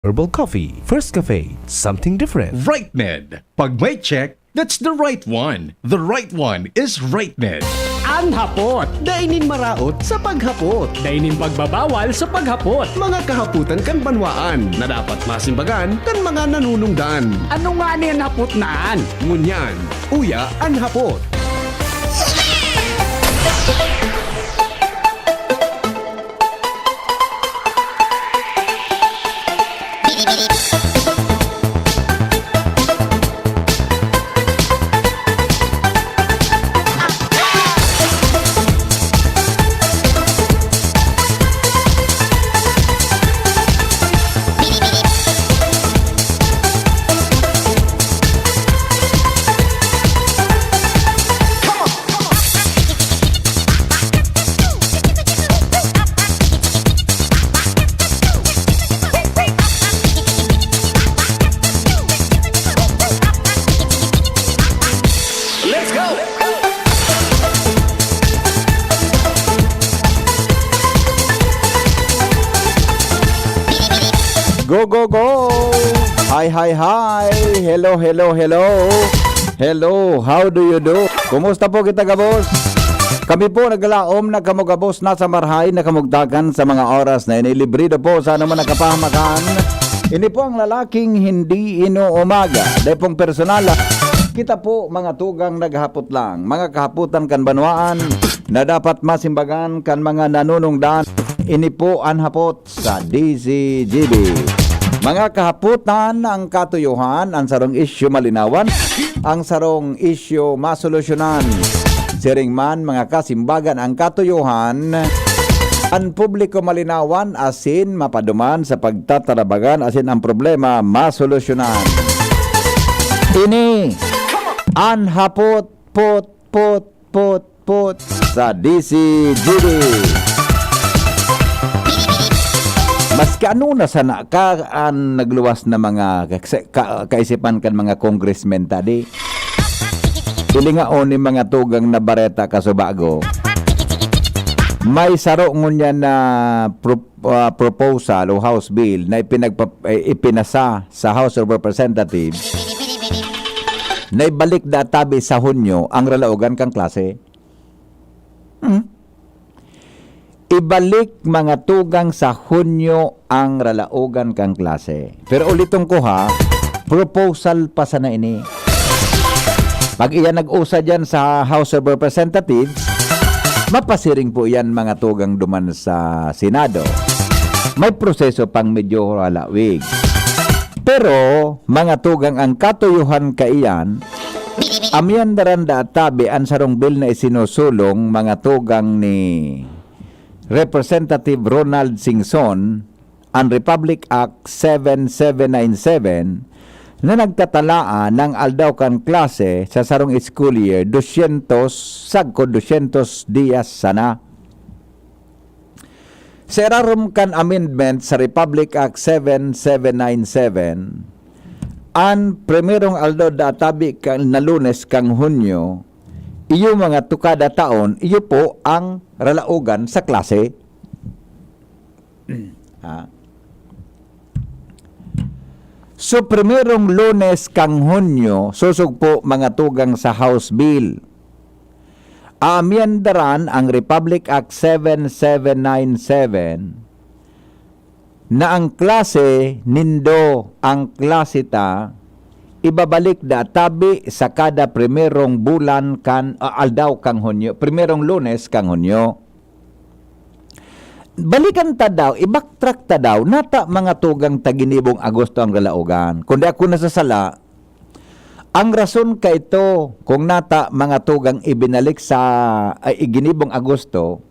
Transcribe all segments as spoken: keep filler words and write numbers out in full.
Herbal Coffee, First Cafe, something different. Right Med. Pag may check, that's the right one. The right one is Right Med. An hapot. Dai nin maraot sa paghapot. Dai nin pagbabawal sa paghapot. Mga kahapotan kan banwaan na dapat masimbagan kan mga nanunungdan. Ano ngani an hapot na an? Ngunyan, uya an hapot. Let's go! Go, go, go! Hi, hi, hi! Hello, hello, hello! Hello, how do you do? Kumusta po kita, gabos? Kami po naglaom na kamo gabos nasa marhay na kamugtakan sa mga oras na ini. Librido po sa anuman na kapahamakan. Ini po ang lalaking hindi inuumaga. Dai pong personal, ah. Kita po, mga tugang naghapot lang. Mga kahapotan kan banwaan na dapat masimbagan kan mga nanunungdan. Ini po an hapot sa D Z G B. Mga kahapotan, ang katuyuhan, ang sarong isyu malinawan, ang sarong isyu masolusyonan. Siring man, mga kasimbagan, ang katuyuhan, an publiko malinawan asin mapaduman sa pagtatarabagan asin ang problema masolusyonan. Ini an hapot, pot, pot, pot, pot sa D Z G B. Maski ano na sana ka an nagluwas na mga ka-, ka-, kaisipan kan mga congressmen ta di. Hilingaon ni mga tugang na bareta kasubago. May saro ngunyan na pro-, ah, proposal o House Bill na ipinagpa-, eh, ipinasa sa House of Representatives na ibalik da tabi sa Hunyo ang ralaogan kan klase. Hmm? Ibalik, mga tugang, sa Hunyo ang ralaogan kan klase. Pero uliton ko ha, proposal pa sana ini. Pag iyan nag-usa diyan sa House of Representatives, mapasiring po iyan, mga tugang, duman sa Senado. May proseso pang medyo halawig. Pero, mga tugang, ang katuyuhan kaiyan, amiyandaran da tabi an sarong bill na isinusulong, mga tugang, ni Representative Ronald Singson, an Republic Act seven seven nine seven, na nagtatalaan ng aldaw kan klase sa sarong school year, dosyentos, sagkod dosyentos diyas sana. Sa irarom kan amendment sa Republic Act seven seven nine seven, an primerong aldaw da tabi kan, na Lunes kan Hunyo, iyo mga tu-, kada taon, iyo po ang ralaogan sa klase. Ha? So, primerong Lunes kan Hunyo, sosog po, mga tugang, sa House Bill. Aamyendaran ang Republic Act seven seven nine seven na ang klase nindo, ang klase ta, ibabalik da tabi sa kada primerong bulan kan, ah, aldaw kan Hunyo, primerong Lunes kan Hunyo. Balikan ta daw, i-backtrack ta daw, nata, mga tugang, ta ginibong Agosto ang ralaogan. Kundi ako nasasala, ang rason kaito, kung nata, mga tugang, ibinalik sa, ay, iginibong Agosto,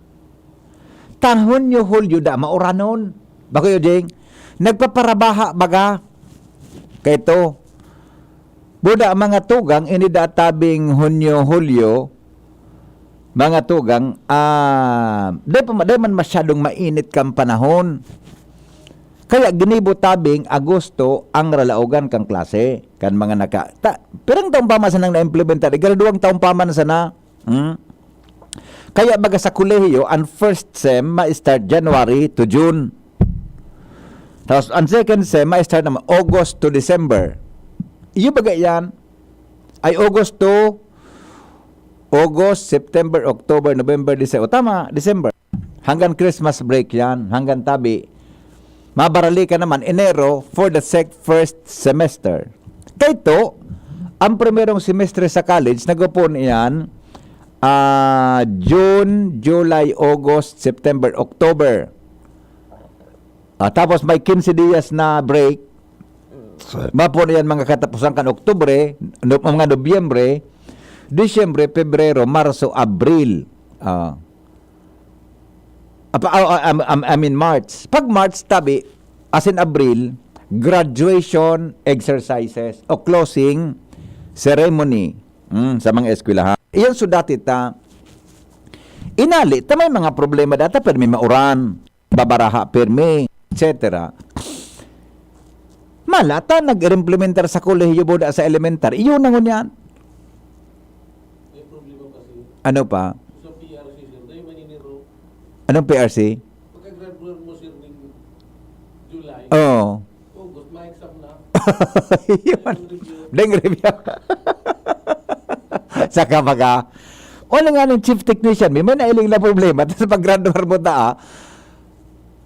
ta Hunyo, Hulyo da mauranon. Bako, Yojing? Nagpaparabaha baga? Kaito. Buda, mga tugang, ini da tabing Hunyo, Hulyo, mga tugang, ah, dai pa ma-, dai man masyadong mainit kan panahon. Kaya ginibo tabing Agosto ang ralaogan kan klase, kan mga naka-, ta-, pirang taon pa man sanang na-implementar, igaraduwang taon pa man sana. Hmm? Kaya baga sa kolehiyo, ang first sem ma-start January to June. Tapos, ang second sem, ma-start naman August to December. Iyo baga yan? Ay, August to August, September, October, November, December. O, tama, December. Hanggang Christmas break yan, hanggang tabi. Mabarali ka naman, Enero for the sec-, first semester. Kaito, ang primerong semestre sa college, nagupon iyan, ah, June, July, August, September, October. Ah, tapos may quince dias na break. Mapon iyan mga katapusan kan Oktubre, no-, mga Nobyembre, Disyembre, Pebrero, Marso, Abril. Ah. Apa, ah, ah, um, um, I mean March. Pag March, tabi, as in Abril, graduation exercises o closing ceremony, mm, sa mga eskwelahan. Iyan so dati ta. Inali, ta may mga problema data, pero may mauran, babaraha, pirmi, et cetera. Mala ta nag-implementar sa kolehiyo buda sa elementar. Iyon na ngunyan. May problema pa, sir. Ano pa? Sa P R C, sir, dahil maniniro. Anong P R C? Pagka-graduate mo, sir, ng July, Oo. August, may exam na. Yun. Deng review. Saka baga, o na nga ng chief technician, may, may nailing na problema. Tapos pag-graduate mo ta, ah,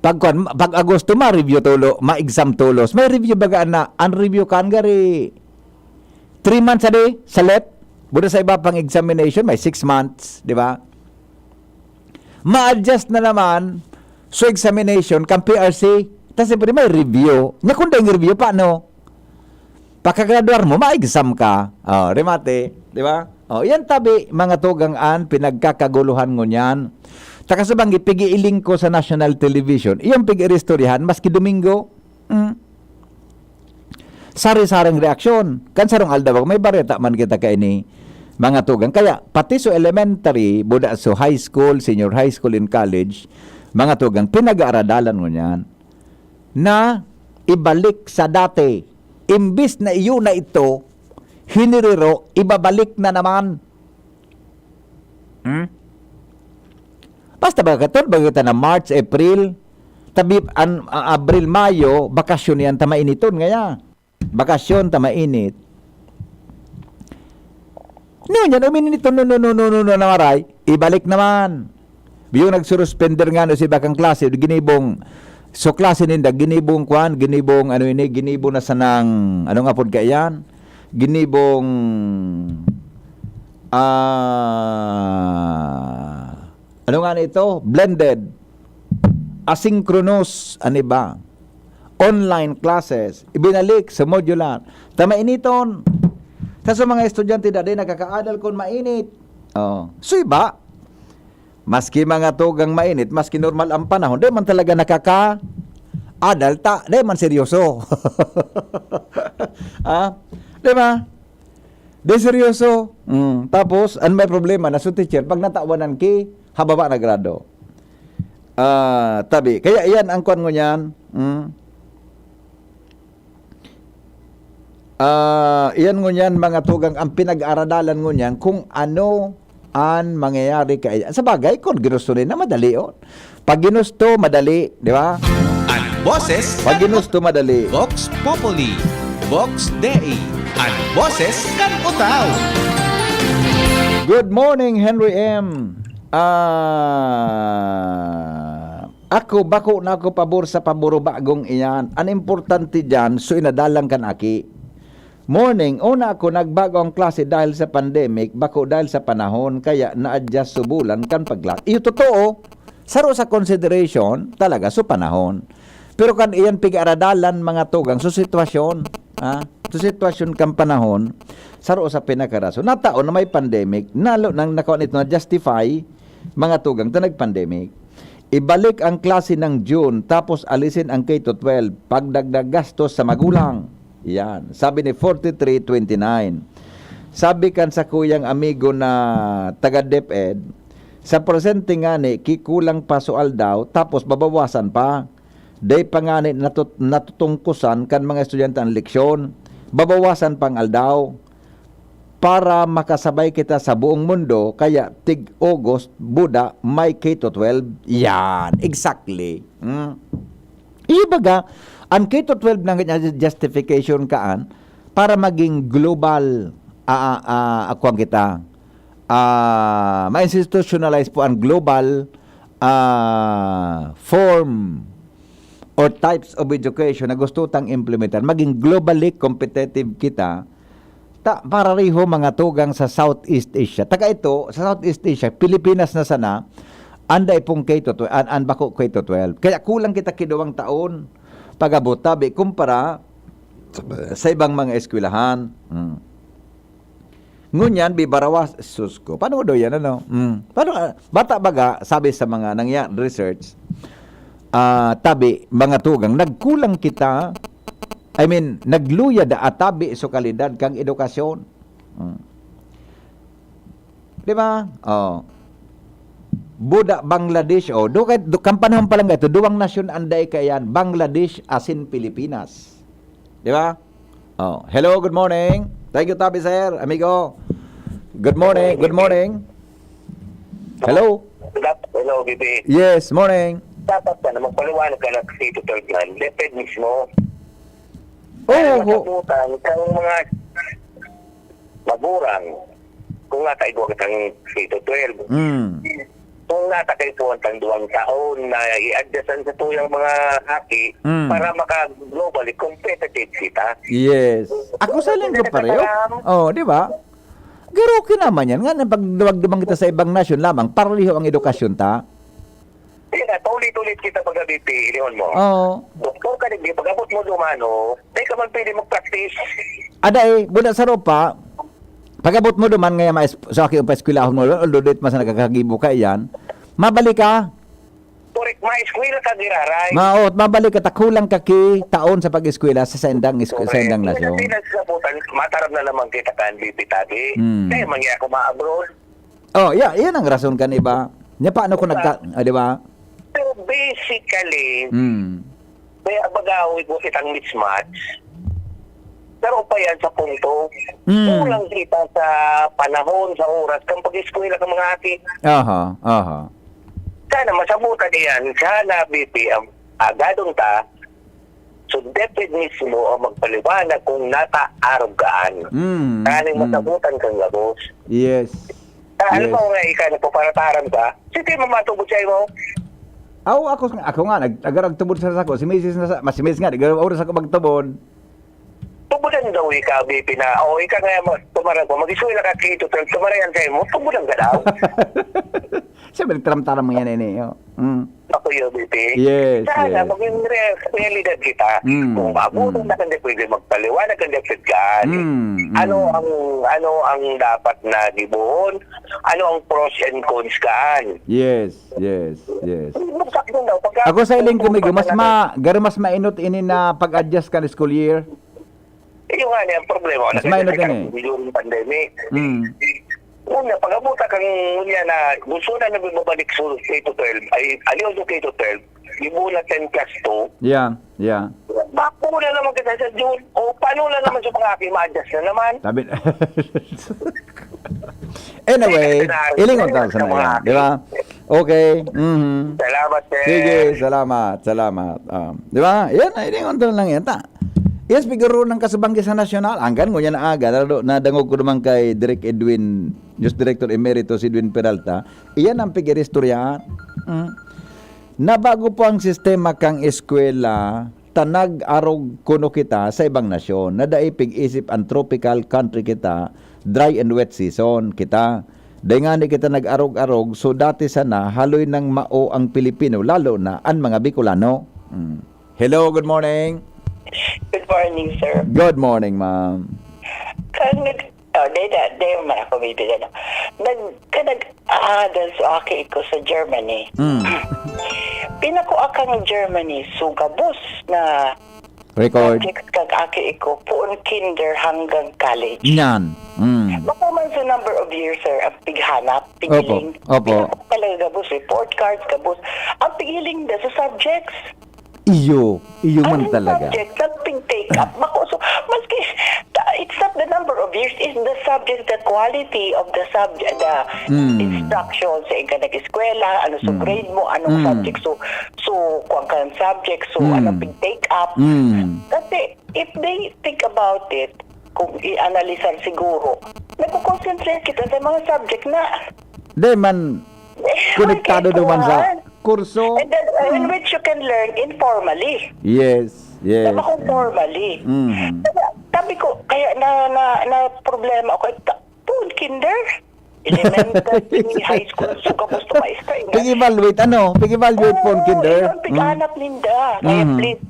pag, kwan, pag Agosto, ma-review tulo, ma-exam tulos. May review baga na, ang review kan gari, three months a day, sa let, buda sa iba pang examination, may six months, di ba? Ma-adjust na naman, so examination, kan P R C, ta siyempre may review. Nya kung dai review, paano? Pagkagraduar mo, ma-exam ka. Oh, remate, di ba? Oh, yan tabi, mga tugang an pinagkakaguluhan ngunyan. Takasubang, ipigiiling ko sa national television, iyang pig-iristoryahan, maski Domingo. Mm. Sari-saring reaksyon. Kan sarong aldaw, may bareta man kita kaini, mga tugang. Kaya, pati so elementary, buda so high school, senior high school and college, mga tugang, pinag-aaradalan ngunyan na ibalik sa dati. Imbis na iyo na ito, hiniriro, ibabalik na naman. Hmm? Basta baga katon, baga kita na March, April, tabi, an, a-, Abril, Mayo, bakasyon yan, ta mainiton ngaya. Bakasyon, ta mainit. Ngunyan, umininiton, no, no, no, no, no, no, na maray, ibalik naman. Yung nagsuruspender nga no si bakang klase, ginibong, so klase ninda, ginibong kwan, ginibong, ano ini, ginibong na sanang, ano nga pod kaiyan? Ginibong, ah, ano nga na ito? Blended. Asynchronous, ano ba? Online classes. Ibinalik sa modular. Ta mainiton. Sa, sa mga estudyante, dati nakakaadal kung mainit. Oh. So iba, maski mga tugang mainit, maski normal ang panahon, di man talaga nakaka-adult ta, di man seryoso. Ah, di ba? Di seryoso. Mm. Tapos, ang may problema na so teacher, pag natawanan ki, hababa na grado. Ah, tabi. Kaya iyan ang kwan ngunyan. Mm. Ah, iyan ngunyan, mga tugang, ang pinag-aradalan ngunyan kung ano an mangyayari kaiyan. Sa bagay, kung ginusto nila, madali, oh. Pag ginusto, madali, di ba? An boses Pag kan ginusto, madali. Vox Populi, Vox Dei, an boses kan Utao. Good morning, Henry M. Ah, ako, bako na ako pabor sa paburo bagong iyan. An importante diyan, so inadalan kan aki. Morning, una ako nagbago ang klase dahil sa pandemic, bako dahil sa panahon, kaya na-adjust subulan kan pagla-, iyo totoo, saro sa consideration, talaga, so panahon. Pero kan iyan pig-aradalan, mga tugang, so sitwasyon, ha? So sitwasyon kan panahon, saro sa pinakarason. Natao na may pandemic, nalo nang nakuha nito na justify, mga tugang, ta nag-pandemic. Ibalik ang klase ng June, tapos alisin ang K to twelve, pagdagdag gastos sa magulang. Yan, sabi ni forty-three twenty-nine. Sabi kan sakuyang amigo na taga DepEd, sa presente ngani, kikulang pa so aldaw, tapos babawasan pa. Dai pa ngani natut-, natutungkusan kan mga estudyante ang leksyon. Babawasan pang aldaw para makasabay kita sa buong mundo, kaya tig-August, buda, may K to twelve. Yan, exactly. Hmm. Ibaga, Ang K to twelve na nga justification kaan para maging global, ah, ah, ah, kuwan kita, ah, ma-institutionalize po ang global, ah, form or types of education na gusto tang implementar, maging globally competitive kita, ta parareho mga tugang sa Southeast Asia. Taga ito, sa Southeast Asia, Pilipinas na sana, anda ipong K to twelve, an, an bako K to twelve. Kaya kulang kita kiduwang taon pag-abot tabi kumpara sa ibang mga eskwelahan. Hmm. Ngunyan, bibarawas, sus ko. Paano daw yan, ano? Hmm. Paano, ah, bata baga, sabi sa mga nangya research, ah, tabi, mga tugang, nagkulang kita, I mean, nagluya da atabi so kalidad kang edukasyon. Hmm. Di ba? Oh. Buda, Bangladesh, oh. Do, do, kan panahon pa lang ito, duwang nasyon anday kaiyan, Bangladesh asin Pilipinas. Di ba? Oh, hello, good morning. Thank you, Tabi, sir, amigo. Good morning, good morning. Hello? Dap-, hello, B B. Yes, morning. Dapat ka na magpaliwanag ka na sa K to twelve yan. DepEd mismo. Oo, Kaya ho. masabutan kang mga magurang kung nakaigwa kitang K to twelve. Mm. Kung nata kay puwan tang duwang taon na i-adjustan sa tuyang mga haki Mm. para maka-globally competitive kita. Yes. Ako sa linggo pareho. Oh, di ba? Pero okay naman yan. Nga, pag dumang kita sa ibang nasyon lamang, pareho ang edukasyon ta. Kaya nga, paulit-ulit kita pag-abiti, inihon mo. Oo. Doktor ka, di pag-abot mo dumano, di ka man pwede mag-practice. Ada eh, buda sa ropa, pag-abot mo duman, ngayon, mais, sa akin, pa-eskwelahon mo, although dito mas nagkakagibo ka yan, mabalik ka, Correct, ma-eskwela ka, giraray. maot, mabalik ka, takulang ka ki, taon sa pag-eskwela sa saindang, is- sa saindang nasyon. Pinasabutan, mataram na naman kita kan, B B Tabi. Hmm. Kaya man niya ako ma-abroad. Oh, yeah, yan ang rason kan iba. Nya paano kung nagka, ah, di ba? Pero basically, Mm. kaya bagawi ko kitang mismatch. Pero pa yan sa punto, Mm. kulang kita sa panahon, sa oras, kang pag-eskwela ka mga aki. Aha, aha. Sana masabutan niyan, sana B P ang agadon ta, so DepEd mismo ang magpaliwanag kung nata arog kaan. Mm. Kaning Mm. masabutan kang gabos. Yes. Ah, ano Yes. ba nga ikaw nagpaparataram ka? Sige, mamatubod sa imo. Aw, ako, ako nga, nag, nagaragtubod sa sako. Si misis na sa, mas si misis nga, nag-oras ako magtubod. Tubudan daw ikaw, B P na. O, ikaw nga, ma-, tumaran ko. Mag-eskwela ka, K to twelve, tumarayan sa imo. Tubudan ka daw. Siyempre, taram-taram mo yan, ini. Oh. Mm. Ako yun, B P. Yes, Sana, yes. maging re-, realidad kita. Mm, Kung maabutan mm. na, hindi pwede magpaliwanag, hindi pwede gaan. Mm, mm. Ano ang, ano ang dapat na gibohon? Ano ang pros and cons kaan? Yes, yes, yes. Buksak mo daw. Pagka, Ako sa iling kumigo, mas na ma, garo mas mainot ini na pag-adjust kan school year. Iyo nga niya ang problema. Mas mainot din eh. During pandemic. Mm. Una, pag-abuta kang niya na gusto na nabibabalik sa K to twelve, ay, aliw sa K to twelve, yung muna ten plus two, Yeah, yeah. bako na naman kita sa June. O, paano na naman sa mga aki, ma-adjust na naman? Sabi, anyway, ilingon tayo sa mga, di ba? Okay. Mhm. Salamat, sir. Sige, salamat, salamat. Um, di ba? Yan, ilingon tayo lang yan. Ta. Yes, figuro ng kasubanggi sa nasyonal. Hanggang ngunyan na aga, lalo nadangog ko naman kay Direk Edwin, News Director Emeritus Edwin Peralta. Iyan ang pig-iristoryahan. Mm. Nabago po ang sistema kang eskwela, ta nag-arog kuno kita sa ibang nasyon, na dai pig-isip ang tropical country kita, dry and wet season kita. Dai ngani kita nag-arog-arog, so dati sana haloy nang mao ang Pilipino, lalo na ang mga Bicolano. Mm. Hello, good morning. Good morning, sir. Good morning, ma'am. Kan nag oh, di da, di man ako bibigyan. Nag kanag aadan sa aki ko sa Germany. Mm. Pinako akang Germany, so gabos na Record. Subjects kag aki ko, puon kinder hanggang college. Yan. Mm. Bako man sa number of years, sir, ang pighanap, pigiling. Opo, opo. Pinako talaga gabos, report cards, gabos. Ang pigiling na sa subjects. Iyo, iyo man Ang talaga. Subject, ang pig-take up. Bako, so, maski, ta- it's not the number of years is the subject, the quality of the subject, the Mm. instruction sa ika nag-eskwela, ano sa Mm. grade mo, anong Mm. subject. So, so, kuwan kang subject, so, Mm. anong pig-take up. Mm. Kasi, if they think about it, kung i-analisar siguro, nagko-concentrate kita sa mga subject na Di man, konektado naman sa kurso. And then, uh, in which you can learn informally. Yes, yes. Tama kung formally. Mm. Kaya, sabi ko, kaya na, na, na problema ako, ta-, poon kinder? Elementary, high school, so, kamusta maestra? Pag-evaluate, ano? Pag-evaluate poon kinder? Oo, yun, pag-anak ninda. Kaya Mm. please,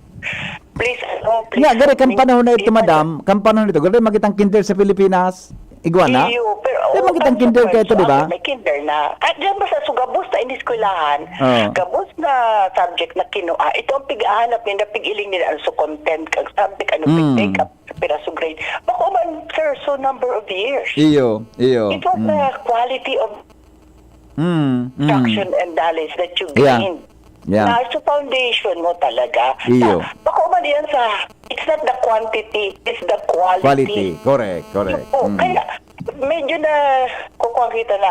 please, ano, please, Nga, gari, kan please, panahon na ito, please, madam, kan panahon na ito, gari, makitang kinder sa Pilipinas? Igwa na? Iyo, pero, Di oh, ba kitang ano kinder pa kayo to, di ba? May kinder na. At diyan ba sa, so, gabos na iniskwelahan, Oo. gabos na subject na kinuha, ito ang pig-aanap nila, pig-iling nila, ano, so, content, ang subject, ano, Mm. pig-take up, piraso grade. Bako man, sir, so number of years. Iyo, iyo. It was Mm. the quality of Mm, mm. instruction and knowledge that you Yeah. gained. Yeah. Na sa foundation mo talaga. Iyo. Sa, bako man yan sa, it's not the quantity, it's the quality. Quality. Correct, correct. Oo, Mm. kaya medyo na kukuha kita na,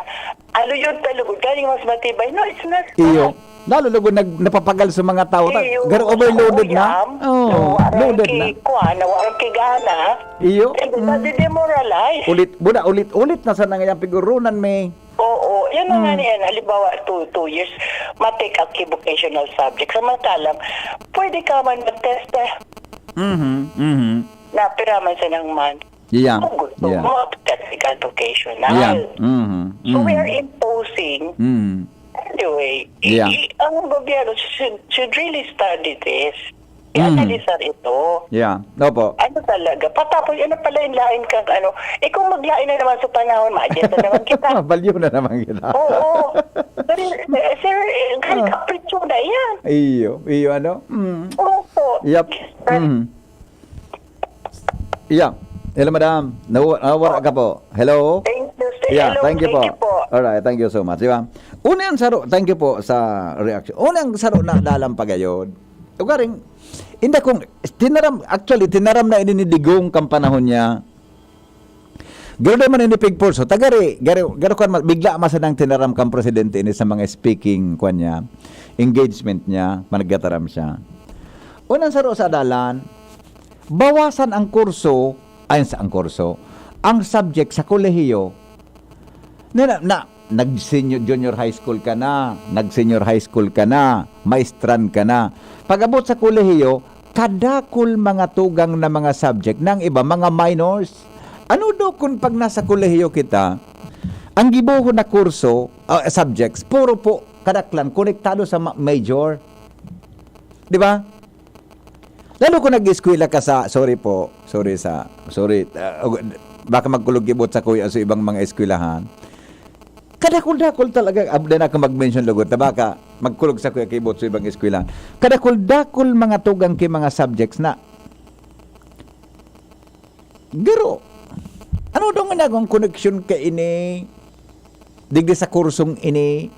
ano yun, talugod, kaya mas matibay. No, it's not Iyo. that. Lalo lugod nag-, napapagal sa mga tao. Ta-, Iyo, garo overloaded na. uyam. Oo, No, warang loaded ki-, na. kuha na, warang kigana. Iyo. And Mm. nade-demoralize. Ulit, buda, ulit-ulit na sa nangyayang pigurunan, may Oo, yan na nga Mm. niyan. Halimbawa, two, two years, ma-take up ki vocational subject. Samantalang, pwede ka man mag-test eh. Mhm, mhm. Na pira man sa nang month. Yeah, Kung gusto yeah. mo, technical vocational. Yeah, mhm, So, we are mhm. imposing. Mm. Anyway, i-, Yeah. i-, ang gobyerno should, should really study this. Mm. I-analisar ito. Yeah. Opo. Ano talaga? Patapos, ano pala yung lain kang ano? Eh, kung maglain na naman sa panahon, ma-adjust na naman kita. Balyo na naman kita. Oo. Pero, eh, sir, eh, kahit Ah. kapritsyo na yan. Iyo, iyo, ano? Mm. Opo. Yep. Sir, Mm. Yeah. Hello, madam. Nawa-, nawara ka po. Hello? Thank you, sir. Yeah, Hello, thank you thank po. you po. Alright, thank you so much. Di ba? Unang saro, thank you po sa reaction. Unang saro na dalang pagayod. Ugaring, inda kung, tinaram, actually, tinaram na ini ni Digong kan panahon niya. Garo di man ini pigpurso. Tagari, garo, garo kan ma-, bigla man sanang tinaram kan presidente ini sa mga speaking, kwan niya, engagement niya, managataram siya. Unang saro sa dalan, bawasan ang kurso, ay, sa ang kurso, ang subject sa kolehiyo, na, na, na, nag-senior, junior high school ka na, nag-senior high school ka na, maestran ka na. Pag-abot sa kolehiyo, kadakul mga tugang na mga subject, na ang iba, mga minors. Ano daw kung pag nasa kolehiyo kita, ang gibohon na kurso, ah, subjects, puro po kadaklan, konektado sa ma-, major? Di ba? Lalo kung nag-eskwela ka sa, sorry po, sorry sa, sorry, ah, baka magkulog kibot sa kuya sa ibang mga eskwelahan. Kadakul-dakul talaga, abda na ako mag-mention lugod, ta baka magkulog sa kuya kibot sa ibang eskwelahan. Kadakul-dakul mga tugang ki mga subjects na garo. Ano daw nga nagong koneksyon ka ini? Digdi sa kursong ini?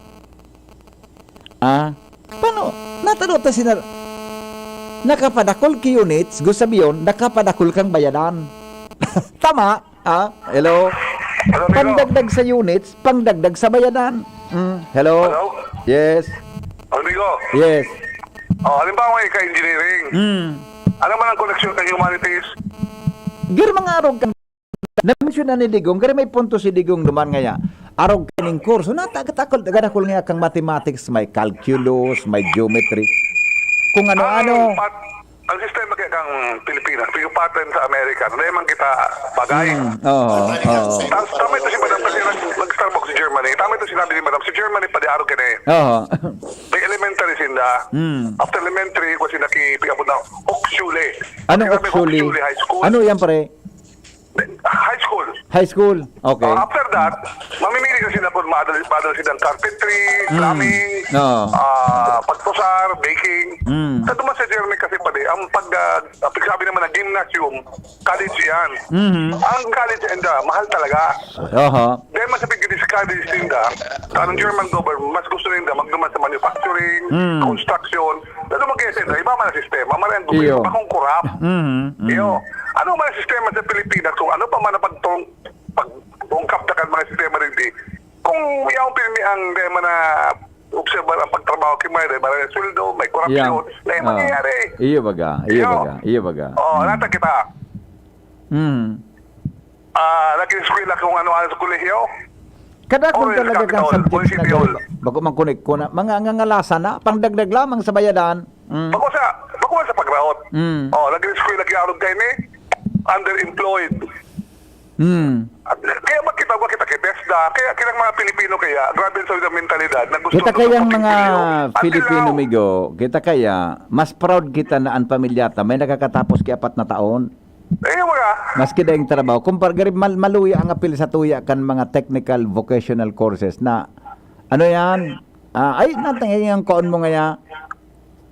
Ah, paano? Natano ta sinar-, nakapadakul ki units, gusto sabiyon, nakapadakul kang bayadan. Tama? Ah, hello? Hello, amigo. Pangdagdag sa units, pangdagdag sa bayadan. Mm, hello? Hello? Yes. Amigo? Yes. Oh, halimbawa, ika engineering. Mm. Ano man ang koneksyon sa humanities? Gir mga arog kan Na-mention na ni Digong, gari may punto si Digong duman ngaya. Arog kaning kurso, natatakol, tagadakol nga kang mathematics, may calculus, may geometry. Kung ano-ano. Ang pat-, ang sistema kaya kang Pilipinas, pinupaten sa Amerika, na man kita bagay. Hmm, oo, oo. Tapos tama ito si Madam kasi nag-, nag-Starbucks si Germany. Tama ito sinabi ni Madam, si Germany, padi arog ka na eh. Oo. May elementary sinda. Hmm. After elementary, kung sila ki-, pick up na, Hochschule. Ano Sinabi, Hochschule? Hochschule High School. Ano yan, pare? High school. High school. Okay. Ah, after that, mamimili na sila kung maadal, maadal silang carpentry, Mm. plumbing, Oo. ah, pagtusar, baking. Mm. Sa duman sa Germany kasi pala, ang pag, ah, pagsabi naman ng gymnasium, college yan. Mhm. Ang college, and, ah, mahal talaga. Oho. Dahil mas pag-discourage ninda, ang German government, mas gusto ninda magduman sa manufacturing, Mm. construction, lalo mag-S M, iba man ang sistema, maraming gobyerno, Iyo. bakong korap. Mhm, mhm. Iyo. Ano man ang sistema sa Pilipinas, kung ano pa man ang pagtong-, pag-ungkap na kan mga sistema rin di, kung yaong pirmi ang tema na obserbar ang pagtrabaho ki Mayor, may sweldo, may korupsyon, na yung mangyayari. Iyo baga, iyo baga, iyo baga. Oh, nata kita. Mm. Ah, nag-eskwela kung ano-ano sa kolehiyo. Kadakon Oil talaga kang capital, subjects na oil gari. Bago man kunik ko na, mga ngangalasan na, pangdagdag lamang sa bayadan. Mm. Bako sa, bako sa pagrawot. Mm. Oh, nag-eskwela ki Arog kayo ni underemployed. Mm. Kaya ba kita, ba kita kay TESDA? Kaya kitang mga Pilipino kaya, grabe sa mentalidad na gusto Kita na kayang maging mga Pilipino. Until Filipino now. Migo, kita kaya, mas proud kita na ang pamilya ta may nakakatapos ki apat na taon. Eh, mga, Maski daing trabaho, kumpara gari mal- maluya ang apil sa tuya kan mga technical vocational courses na ano yan? Ah, ay, natang yung kaon mo ngaya.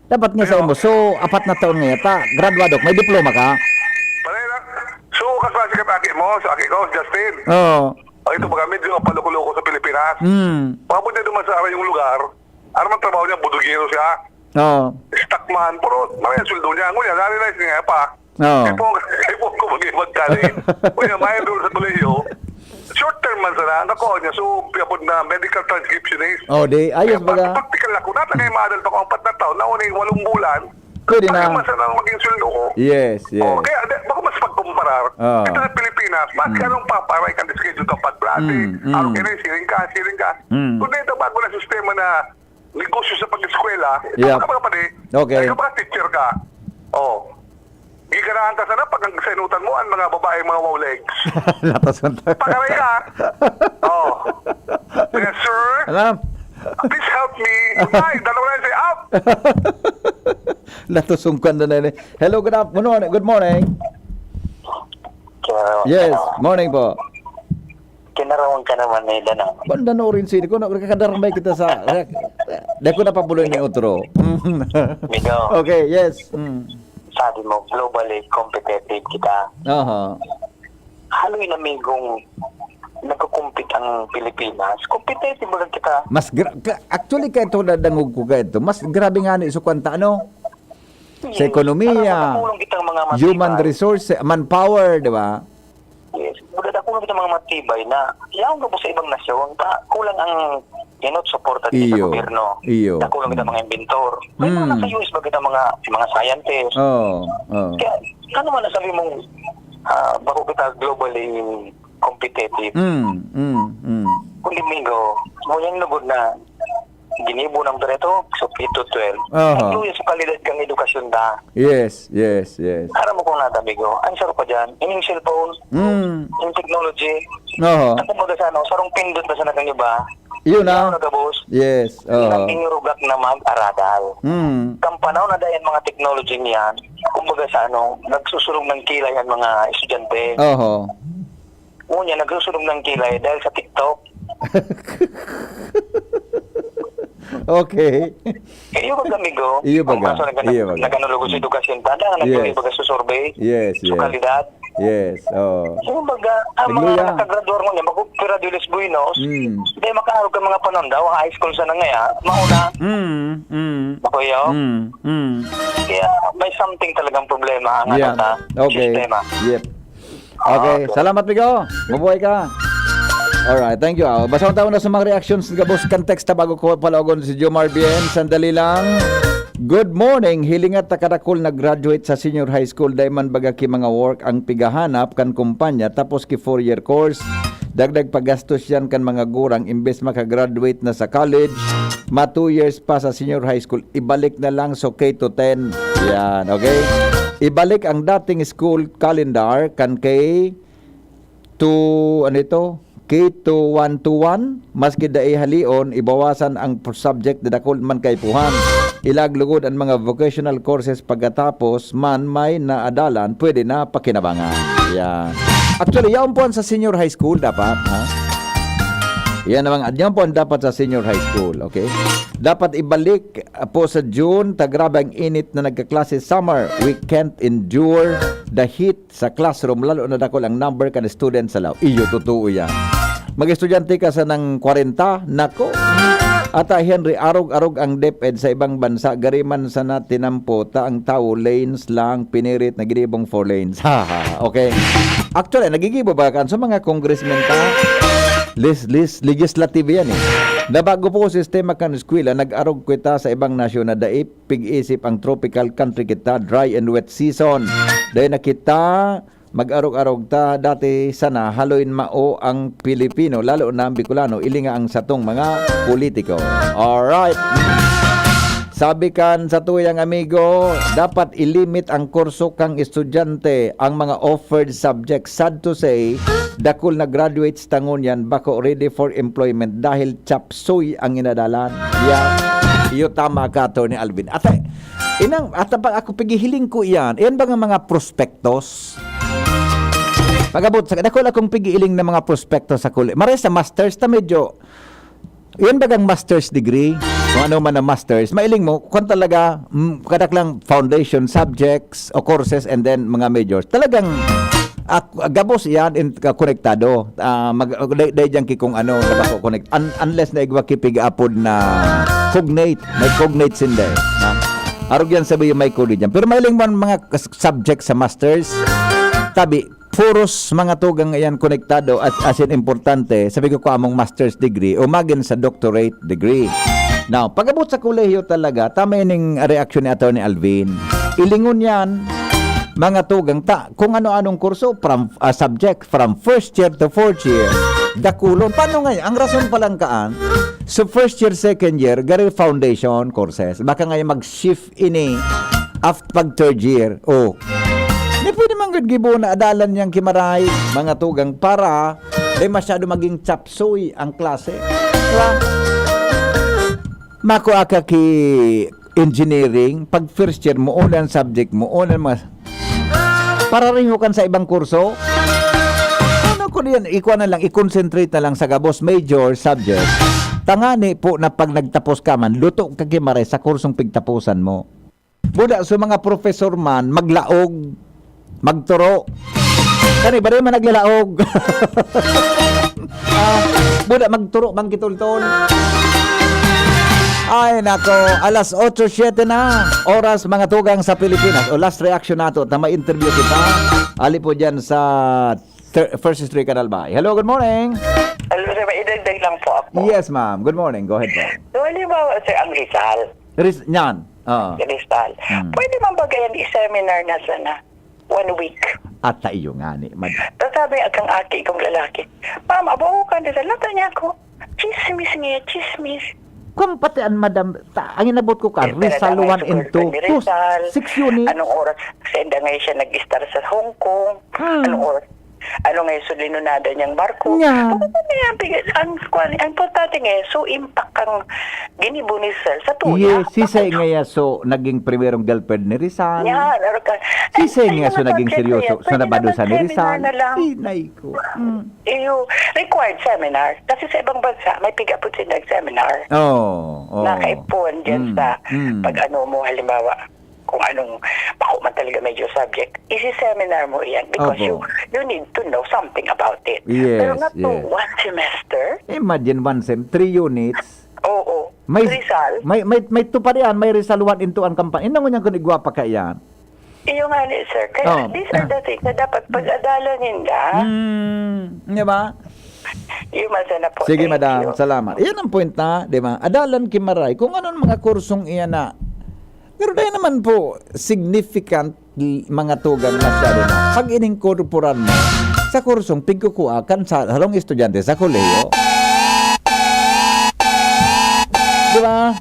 Dapat nga sa imo. So, apat na taon ngaya ta. Graduado, may diploma ka. Pareho lang. So, kaklase ka aki mo, sa aki ko, Justin. Oo. O ito, baga medyo paluko-luko sa Pilipinas. Mm. Pagabot niya duman sa arayong lugar, ano man trabaho niya, budugero siya. Oo. Stockman, pero maray ang sweldo niya. Ngunyan, na-realize niya pa. Oo. Kaya po, kaya po ko mag-ibag ka rin. Ngunyan, may doon sa kolehiyo, short term man sana, ang nakuha niya. So, piyapod na medical transcriptionist. Oh, di, ayos Kaya baga. Practical ako. Nata kay maadal pa ko apat na taon, nauna yung walong bulan. Pwede na. Ano man sana ang maging sweldo ko? Yes, yes. Oh, kaya, di, bako mas pagkumparar. Ah. Ito sa Pilipinas, mas Mm. anong paparay kang schedule ka pagklase. Mm, mm. Araw ka na, siring ka, siring ka. Mm. Kung dito, bago na sistema na negosyo sa pag-eskwela, Yep. baka ka pala pati. Okay. Ay, baka teacher ka. Oh. Giganahan ka sana pag ang sainutan mo, ang mga babae, mga wow legs. Latas man tayo. Pagaray ka. Oh. Yes, sir. Alam? Please help me. Ay, dalawa na yung say, up. Latos sungkan na na ini. Hello, good afternoon. Good morning. Kaya, Yes, ano, morning po. Kinarawan ka naman ni Dana. Banda na orin sini ko, nagkakadarambay kita sa, dahil ko napabuloy ni otro. Migo, Okay, yes. Mm. Sabi mo, globally competitive kita. Aha. Haloy na migong nagkukumpit ang Pilipinas. Competitive lang kita. Mas gra- ka- actually, kaya ito nadangog ko kaya ito, mas grabe nga ni sa kwanta, ano? Sa Yes. ekonomiya, Alam mo, nakulong kitang mga matibay. Human resource, manpower, di ba? Yes. Buda nakulong kitang mga matibay na yaon ka po sa ibang nasyon, ta, kulang ang inot suporta dito sa Iyo. gobyerno. Iyo. Nakulong kitang mga inventor. May mga Mm. nasa U S ba kita mga, mga scientist? Oh, oh. Kaya, ano man nasabi mong ah, bako kita globally competitive? Mm, mm, mm. Kung Domingo, mo yung lugod na ginibo ng direto, so eight to twelve. Aha. Nagluya sa kalidad kang edukasyon ta. Yes, yes, yes. Aram mo kung nata, amigo, ang saro pa dyan, yung cellphone, Mm. yung technology, Oho. Ako baga sa ano, sarong pindot na sa nakang iba, Yun Yaw na. na gabos, Yes. Oho. naging rugak na mag-aradal. Mm. Kang panahon na dahil mga technology niyan, kumbaga sa ano, nagsusunog ng kilay ang mga estudyante. Oho. Ngunyan, nagsusunog ng kilay dahil sa TikTok. Okay. Iyo baga, amigo. Iyo Ang baga. kaso, nag- Iyo baga. nag-anulog sa edukasyon, tanda nga, Yes. nag-iba sa survey, Yes, sa yes. kalidad. Yes. Oh. Kumbaga, ang Nagluya. mga nakagraduar mo niya, mag-opera de los buenos, Mm. hindi makaharog ang mga panahon daw, high school sana nga yan, mauna. Mm. Mm. Ako yun. Mm. Mm. Kaya may something talagang problema ang Yeah. ano ta, Okay. sistema. Yep. Okay. Okay. Salamat, Migo. Mabuhay ka. Alright, thank you. Ah, basta tayo na sa mga reactions, gabos kan text ta bago ko palaogon si Jomar Bien. Sandali lang. Good morning. Hilingat ta kadakol nag-graduate sa senior high school. Dai man baga ki mga work ang pigahanap kan kumpanya, tapos ki four-year course. Dagdag pagastos yan kan mga gurang, imbes makagraduate na sa college, ma two years pa sa senior high school, ibalik na lang so K to ten. Yan, okay? Ibalik ang dating school calendar kan K to, ano ito? K to one to one, maski dai halion, ibawasan ang subject na dakul man kaipuhan. Ilaag lugod ang mga vocational courses pagkatapos man may naadalan, pwede na pakinabangan. Yan. Actually, yaon po ang sa senior high school dapat, ha? Yan naman, yan po ang dapat sa senior high school, okay? Dapat ibalik, ah, po sa June, ta grabe ang init na nagkaklase summer. We can't endure the heat sa classroom, lalo na dakul ang number kan student sa Lao. Iyo, totoo yan. Mag-estudyante ka sa ng kwarenta, nako. Ata, Henry, arog-arog ang DepEd sa ibang bansa, gari man sana tinampo ta ang tawo, lanes lang pinirit na ginibong four lanes. Ha, ha, okay. Actually, nagigibo ba kan sa mga congressman ta? Lis, lis, legislative yan eh. Na bago po sistema kan eskwela, nag-arog kita sa ibang nasyon na dai pig-isip ang tropical country kita, dry and wet season. Dai na kita mag-arog-arog ta, dati sana haloy mao ang Pilipino, lalo na ang Bicolano, ilinga ang satong mga politiko. Alright. Sabi kan sa tuyang amigo, dapat ilimit ang kurso kang estudyante, ang mga offered subjects. Sad to say, dakul na graduates ta ngunyan bako ready for employment dahil chapsuy ang inadalan. Yeah. Iyo tama ka, Attorney Alvin. Ate, inang, at pag ako pigihiling ko iyan, iyan ba nga mga prospektos? Pag-abot sa, dakul akong pigihiling na mga prospektos sa kuli. Maray sa masters, ta medyo, iyan bagang masters degree? Kung ano man ang masters, mailing mo, kung talaga, mm, kadaklang foundation subjects o courses and then mga majors. Talagang, ah, gabos iyan in, ah, konektado. Ah, mag, day, day diyan ki kung ano, sa bako connect. Un-, unless na igwa ki pig-apod na cognate, may cognate sinde. Na, arog yan sabi yung may code diyan. Pero mailing mo ang mga kas-, subject sa masters, tabi, puros mga tugang yan konektado at as in importante, sabi ko ko among master's degree o magin sa doctorate degree. Now, pag-abot sa kolehiyo talaga, tama ining reaksyon ni Attorney Alvin. Ilingon yan, mga tugang ta, kung ano-anong kurso, from, ah, subject, from first year to fourth year, dakulon. Paano ngayon? Ang rason pa lang kaan, so first year, second year, gari foundation courses. Baka ngayon mag-shift ini after pag third year. Oh. Di pwede man gud gibo na adalan niyang kimaray, mga tugang, para di masyado maging chapsuy ang klase. Diba? Makua ka ki engineering, pag first year mo, ulan subject mo, ulan mas, parareho kan sa ibang kurso. Ano ko diyan, ikuha na lang, i-concentrate na lang sa gabos major subject. Tangani po na pag nagtapos ka man, luto ka kimaray sa kursong pigtapusan mo. Buda, so mga professor man, maglaog, magturo. Kani ba rin man naglalaog? Ah, buda, magturo, magkitultol. Ay, nako, alas otso siete na, oras mga tugang sa Pilipinas. O, last reaction nato, ta may interview kita. Ali po dyan sa thir-, First Street Canal Bay. Hello, good morning. Hello, sir. Maidagdag lang po ako. Yes, ma'am. Good morning. Go ahead po. So, halimbawa, sir, ang Rizal. Riz-, yan. Oo. Rizal. Hmm. Pwede man ba kaya i-seminar na sana? One week. At sa iyo nga ni, mad- Tapos sabi ang aki kong lalaki, "Ma'am, abo ko kan Rizal." Nata niya ako, "Chismis niya, chismis." Kung pati ang madam, ta-, ang inabot ko ka, Eh, Rizal talaga, one and two. Ni Rizal. Six units. Anong oras? Sa inda ngayon siya nag-star sa Hong Kong. Hmm. Anong oras? Ano ngayon, so linunada niyang barko? Nya. Ano ba niya? Ang, ang, ang importante ngayon, so impact ang ginibo ni Rizal sa tuya. Yes, si Say ngayon, so naging primerong girlfriend ni Rizal. Yan, ano ka? Si Say ngayon, so naging seryoso, so nabado sa ni Rizal. Inay ko. Mm. Iyo, required seminar. Kasi sa ibang bansa, may piga po sila seminar. Oo, oo. Nakaipon dyan sa pag-ano mo, halimbawa, kung anong, bako man talaga medyo subject, isi-seminar mo iyan because you, you need to know something about it. Yes, yes. Pero not to one semester. Imagine one sem, three units. Oo. May, Rizal. May, may, may two pa riyan, may Rizal one and two ang kampanya. Inangon niya kung igwa pa kaiyan. Iyo nga ni, sir. Kaya these are the things na dapat pag-adalan ninda. Hmm, di ba? Iyo man sana po. Sige, madam. Salamat. Iyan ang point na, di ba? Adalan kimaray. Kung anong mga kursong iyan na. Pero dahil naman po, significant l-, mga tugang masyado na. Pag ininkorporan mo sa kursong pigkukua kan sa harong estudyante sa kolehiyo. Di ba?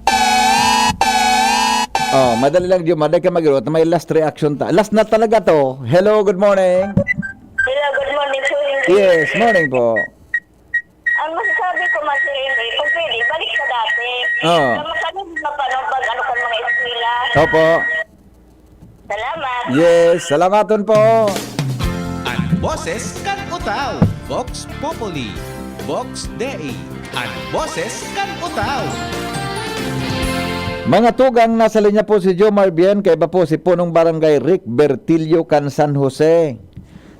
Oh, madali lang, Jomar. Dahil ka mag-irot, may last reaction ta. Last na talaga to. Hello, good morning. Hello, good morning, Sir Henry. Yes, morning po. Ang masasabi ko, Master Henry, kung pwede, balik sa dati. Oo. Kung masanib na pa nung pag-ano kan mga eskwela. Opo. Salamat. Yes, salamaton po. An boses kan Utao, Vox Populi, Vox Dei, an boses kan Utao. Mga tugang, nasa linya po si Jomar Bien, kaiba po si Punong Barangay Rick Bertillo kan San Jose.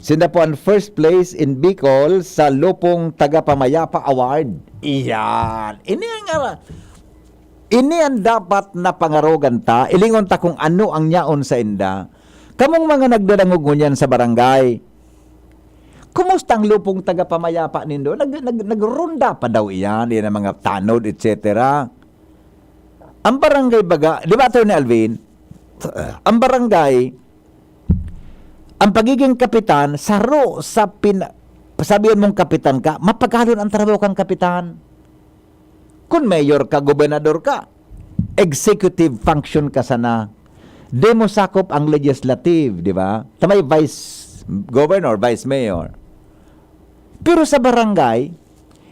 Sinda po an first place in Bicol sa Lupong Tagapamayapa Award. Iyan. Ini nga, Ini an dapat na pangarogan ta, ilingon ta kung ano ang yaon sainda. Kamong mga nagdadangog ngunyan sa barangay, kumusta ang lupong tagapamayapa nindo? Nag-, nag-, nagronda pa daw iyan, iyan ang mga tanod, et cetera. Ang barangay baga, di ba, Attorney Alvin? Ang barangay, ang pagiging kapitan, saro sa pin-, sabihan mong kapitan ka, mapagalon ang trabaho kang kapitan. Kun mayor ka, gobernador ka, executive function ka sana. Di mo sakop ang legislative, di ba? Ta may vice governor, vice mayor. Pero sa barangay,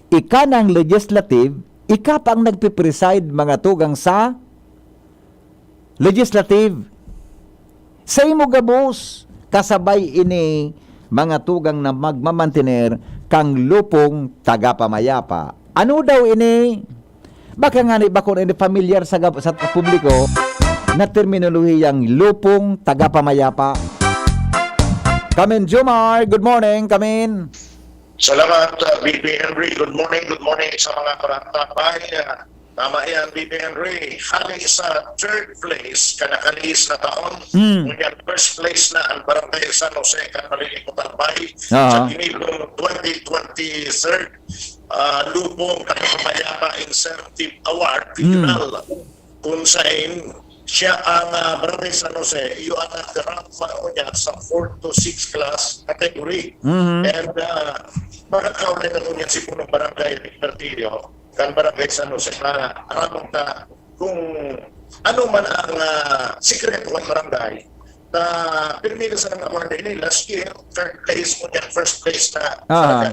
ika na ang legislative, ika pa ang nagpipreside, mga tugang, sa legislative. Sa imo gabos, kasabay ini, mga tugang, na magmamantener kang lupong tagapamayapa. Ano daw ini? Baka ngani bako na ini pamilyar sa gab-, sa publiko na terminolohiyang lupong tagapamayapa. Kamin Jomar, good morning, Kamin. Salamat, uh, B P Henry. Good morning, good morning sa mga karatapay. Uh, tama yan, B P Henry. Hali sa third place, kanakalihis na taon. Hmm. Ngunyan, first place na ang Barangay San Jose, Catalina Cotalbay, Aha. sa Kinibong twenty twenty-three, uh, Lupong Tagapamayapa Incentive Award, Hmm. Regional. Kung sain siya ang, ah, Barangay San Jose, iyo ang nagkaroon niya sa four to six class category. Mhm. And, ah, makakaulay na niya si Punong Barangay Rick Martillo, kan Barangay San Jose, para aramon ta kung ano man ang, ah, sikreto ng barangay. Ta, pirmi ka sa nang award ini, last year, third place mo niya, first place na. Aha.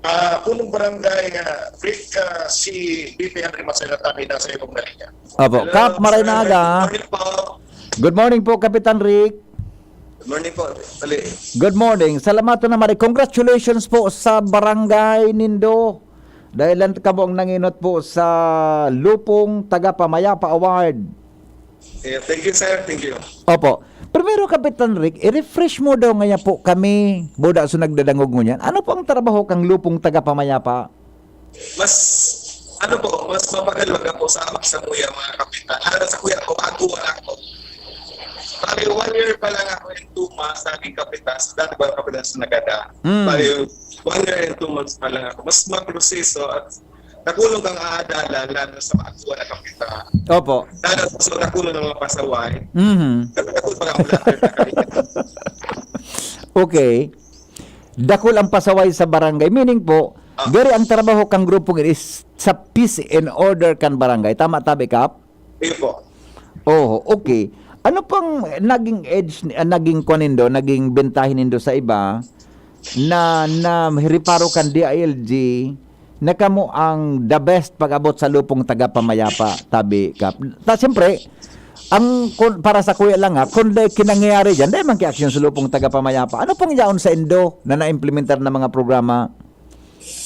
Ah, punong barangay, ah, Rick, ah, si B P Henry Marcela Tabi nasa ibong na linya. Opo. Hello, Kap, maray sir. na aga. Good morning po. Good morning po, Kapitan Rick. Good morning po. Dali. Good morning. Salamat na mari. Congratulations po sa barangay nindo. Dahil lang kamo ang nanginot po sa Lupong Tagapamayapa Award. Yeah, thank you, sir. Thank you. Opo. Primero, Kapitan Rick, i-refresh mo daw ngaya po kami, buda so nagdadangog ngunyan. Ano po ang trabaho kang Lupong Tagapamayapa? Mas, ano po, mas mapagal baga po sa samuya, mga kapitan. Ano, sa kuya ko, bago wala ako. Bali, one year pa lang ako in two months, naging kapitan. Sa dati ba kapitan sa Nagada? Hmm. Bali, one year and two months pa lang ako. Mas maproseso at nakulong kang aadala, lalo sa mga kuha na kapitan. Opo. Lalo sa nakulong ng mga pasaway. Mhm. Kasi nakulong mga vlogger na kayo. Okay. Dakul ang pasaway sa barangay. Meaning po, Ah. gari ang trabaho kang grupong is sa peace and order kan barangay. Tama, Tabi Kap? Iyo po. Oho, okay. Ano pang naging edge, ah, naging kuwan nindo, naging bentahe nindo sa iba na, na riparo kan D I L G na kamo ang the best pag-abot sa Lupong Tagapamayapa, Tabi Kap? Ta, siyempre, ang, kun, para sa kuya lang, ha, kung dai kinangyayari diyan, dai man ki aksyon sa Lupong Tagapamayapa. Ano pang yaon sa indo na naimplementar na mga programa?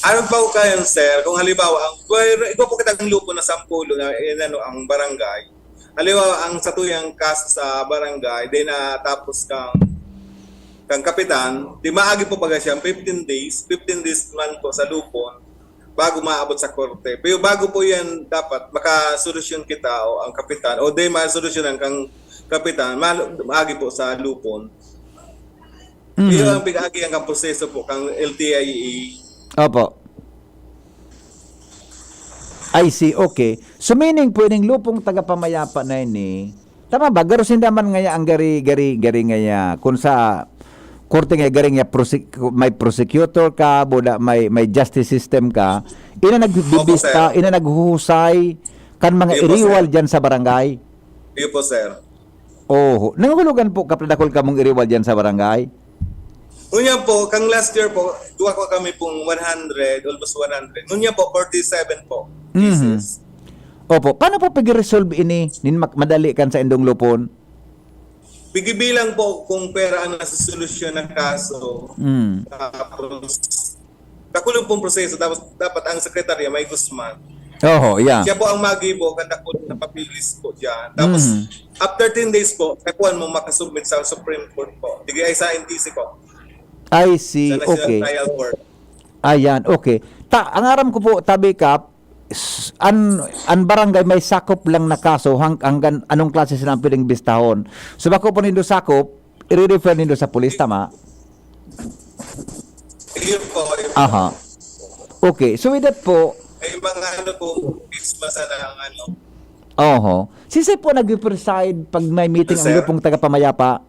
Ano ba ko kayo, sir? Kung halimbawa, ang, well, iba po kitang lupo na sampulo na, eh, ano, ang barangay. Halimbawa, ang satuyang kaso sa barangay, di natapos kang, kang kapitan, di maagi po baga siya, fifteen days, fifteen days man po sa lupon, bago maabot sa korte. Pero bago po yan, dapat makasolusyon kita o ang kapitan, o di masolusyonan kang kapitan, ma-, maagi po sa lupon. Mhm. Iyo ang pig-agi ang proseso po kang L T I A. Opo. I see, okay. So, meaning po, ining lupong tagapamayapa na ini, tama ba? Garo sinda man ngaya ang gari, gari, gari ngaya. Kung sa korte nga, gari nga prosec-, may prosecutor ka, buda, may, may justice system ka, ina Opo, nagbibista, sir. ina naghuhusay kan mga Iyo po, iriwal sir. diyan sa barangay. Iyo po, sir. Oho. Nangahulugan po, Kap, na dakul kamong iriwal diyan sa barangay? Ngunyan po, kang last year po, duwa ko kami pong one hundred, almost one hundred. Ngunyan po, forty-seven po Mhm. cases. Opo. Paano po pag-resolve ini nin mak-, madali kan sa indong lupon? Pigibilang po kung pera ang nasa solusyon ng kaso. Mm. Tapos, dakulon pong proseso. Tapos, dapat ang sekretarya may Guzman. Oho, yeah. Siya po ang magibo, kan dakulon na papilis po dyan. Tapos, Mhm. after ten days po, kakuan mo makasubmit sa Supreme Court po. Digdi ay sa N T C po. I see. Sa National Okay. Trial Court. Ayan, okay. Ta-, ang aram ko po, Tabi Kap, s-, an, an barangay may sakop lang na kaso, hang-, hanggang anong klase sila ang pwedeng bistahon. So, bako po nindo sakop, i-refer nindo sa pulis, tama? Yun po, yun. Aha. Okay. So, with that po, May mga ano po, Christmas na ang ano. Oho. Sisay po nag-preside pag may meeting ang Sir? Lupong Tagapamayapa?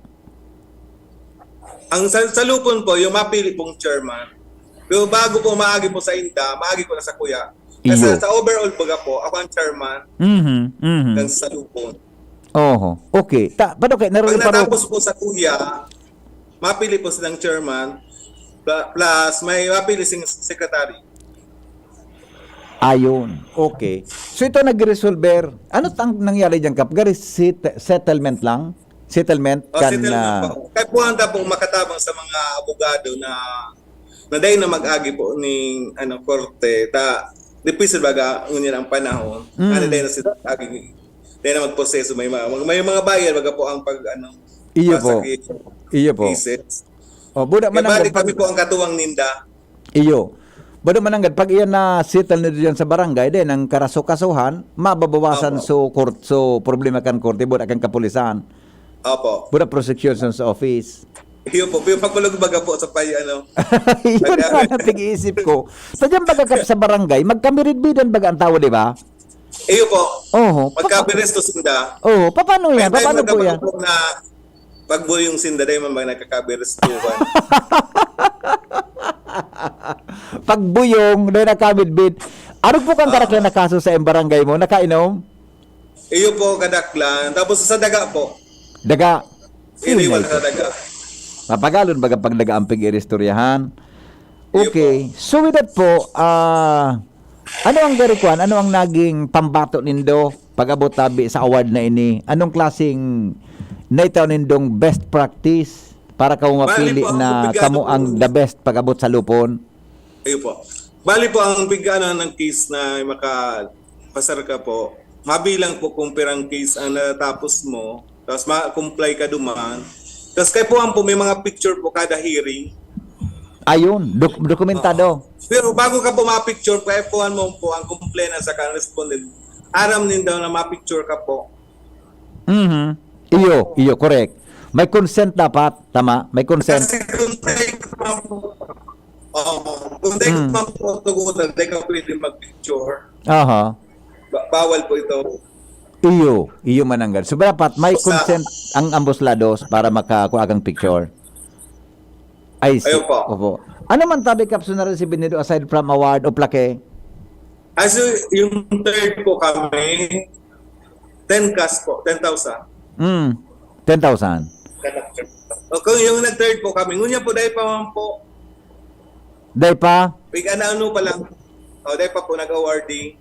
Ang sa, sa Lupon po, yung mapili pong chairman. Pero bago po maagi po sa inda, maagi po na sa kuya. Kasi Iyo. sa overall baga po, ako ang chairman Mhm, mhm. ng sa Lupon. Oho. Okay. Ta, paano kay Pag narunong paro? Natapos po sa kuya, mapili po silang chairman, pla- plus may mapili sing secretary. Ayun. Okay. So ito nag-resolver. Ano tang nangyari diyan, Kap? Gari set- settlement lang? Settlement O, kan settle na ah, po. Kaya po ang tapong makatabang sa mga abogado na na dahil na mag-agi po ning ano, korte, ta difícil baga ngunyan ang panahon. Mm. Ano dahil na sila agi, dahil na magproseso, may mga, may mga bayad baga po ang pag ano, Iyo pasa po. ki- Iyo po. cases. Oh, buda Kaya mananggad balik kami pag, po ang katuwang ninda. iyo. Buda mananggad pag iyan na settle na diyan sa barangay, then ang karaso-kasuhan, mababawasan Opo. so court, so problema kan korte, buda kan kapulisan. Opo. Buda prosecution's office. Yun po, yung pagkulog baga po sa pay, ano. Yun na ang pag-iisip ko. Sa dyan baga, Kap, sa barangay, magkamirid-bidan baga ang tao, di ba? Iyo po. Oho. Pa- Magkabiresto sinda. Oho. Paano yan? May time Paano po na yan? po na pag buyong sinda, dahil man ba nagkakabirestuhan. Pagbuyong, dahil nakabidbid. Arog po kang Ah. karaklan na kaso sa iyong barangay mo, nakainom? Iyo po, kadaklan. Tapos sa daga po. Daga. Iniwan Ingay sa ko. daga. Mapagalon baga pag daga ang pag-iristoryahan. Iyo Okay. So with that po, ah, ano ang gari kwan? Ano ang naging pambato nindo pag-abot tabi sa award na ini? Anong klaseng naitaw nindong best practice para kamo Bali mapili po, ang na komplikado kamo po. ang the best pag-abot sa Lupon? Ayun po. Bali po, ang big ano ng case na makapasar ka po, mabilang po kung pirang case ang natapos mo, tapos ma-comply ka duman. Tapos kaipuhan po, may mga picture po kada hearing. Ayun, dok- dokumentado. Pero bago ka po ma-picture, kaipuhan mo po ang complainant sa respondent. Aram ninda na ma-picture ka po. Mhm. Iyo, iyo, correct. May consent dapat, tama? May consent. Kasi kung take man po, oh, kung take Hmm. man po, tugunan, di ka pwede mag-picture. Aha. Ba- bawal po ito. Iyo, iyo mananggad. So dapat may Basta- consent ang ambos lados para makakuha kang picture. I see. Ayun po. Opo. Ano man tabi, Kap, so na-receive nindo aside from award o plaque? As in, yung third po kami, ten cash po, ten thousand. Mm. Ten thousand. O kung yung nag-third po kami, ngunya po, dahil pa man po, Day pa? big ano pa lang, o dahil pa po nag-awarding.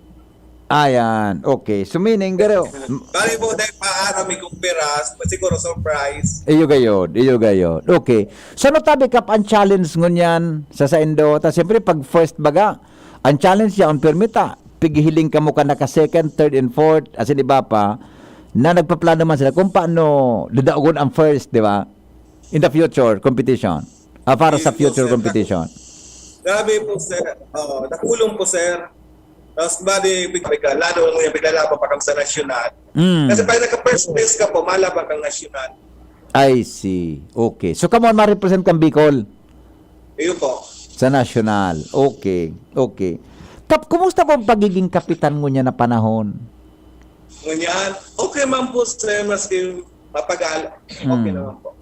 Ayan. Okay. So meaning, garo. Bali po, dahil pa, ah, kami kung piras, siguro surprise. Iyo gayod, iyo gayod. Okay. So ano tabi, Kap, ang challenge ngunyan sa saindo? Ta siyempre pag first baga, ang challenge niya ang permita. Pighiling kamo ka naka second, third and fourth, asin iba pa na nagpaplano man sila kung paano dadaogon ang first, di ba? In the future competition. Ah, para sa Yes, future sir. Competition. Grabe po, sir. Oh, nakulong po, sir. Tapos bali, big, big, lalo mo yung pinaglalaban pa kami sa nasyonal. Mm. Kasi pag nagka-first place ka po, malaban kang nasyonal. I see. Okay. So, kamo ma-represent kang Bicol Ayun po. sa national. Okay. Okay. Kap, kumusta po ang pagiging kapitan ngunyan na panahon? Ngunyan, okay man po, sir, maski mapagal. Okay Hmm. naman po.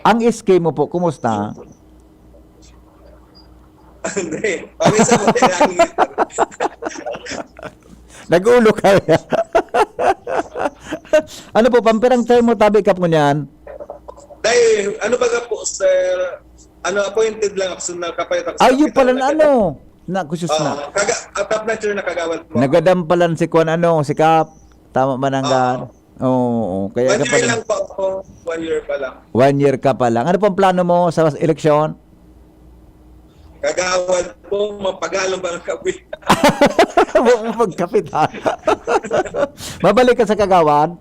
Ang S K mo po, kumusta? Hindi. Paminsan po, kailangan Nag-ulo ka. Ano po, pampirang term mo, tabi, Kap, ngunyan? Dahil, ano ba nga po, sir? Ano, appointed lang ako sa nakapalit ako sa Ay, yun kapitan pala na na ano. Na, kusus na. Oo, kaga, ah, top notcher na kagawad po. Nagadam pala si Kwan, ano, si Kap. Tama ba nang Oo. Oo, kaya One ka year pala. lang po ako. One year pa lang. One year ka pa lang. Ano pong plano mo sa eleksyon? Kagawad po, mapagalong ba ang kawit? Huwag mo magkapitan. Mabalik ka sa kagawad.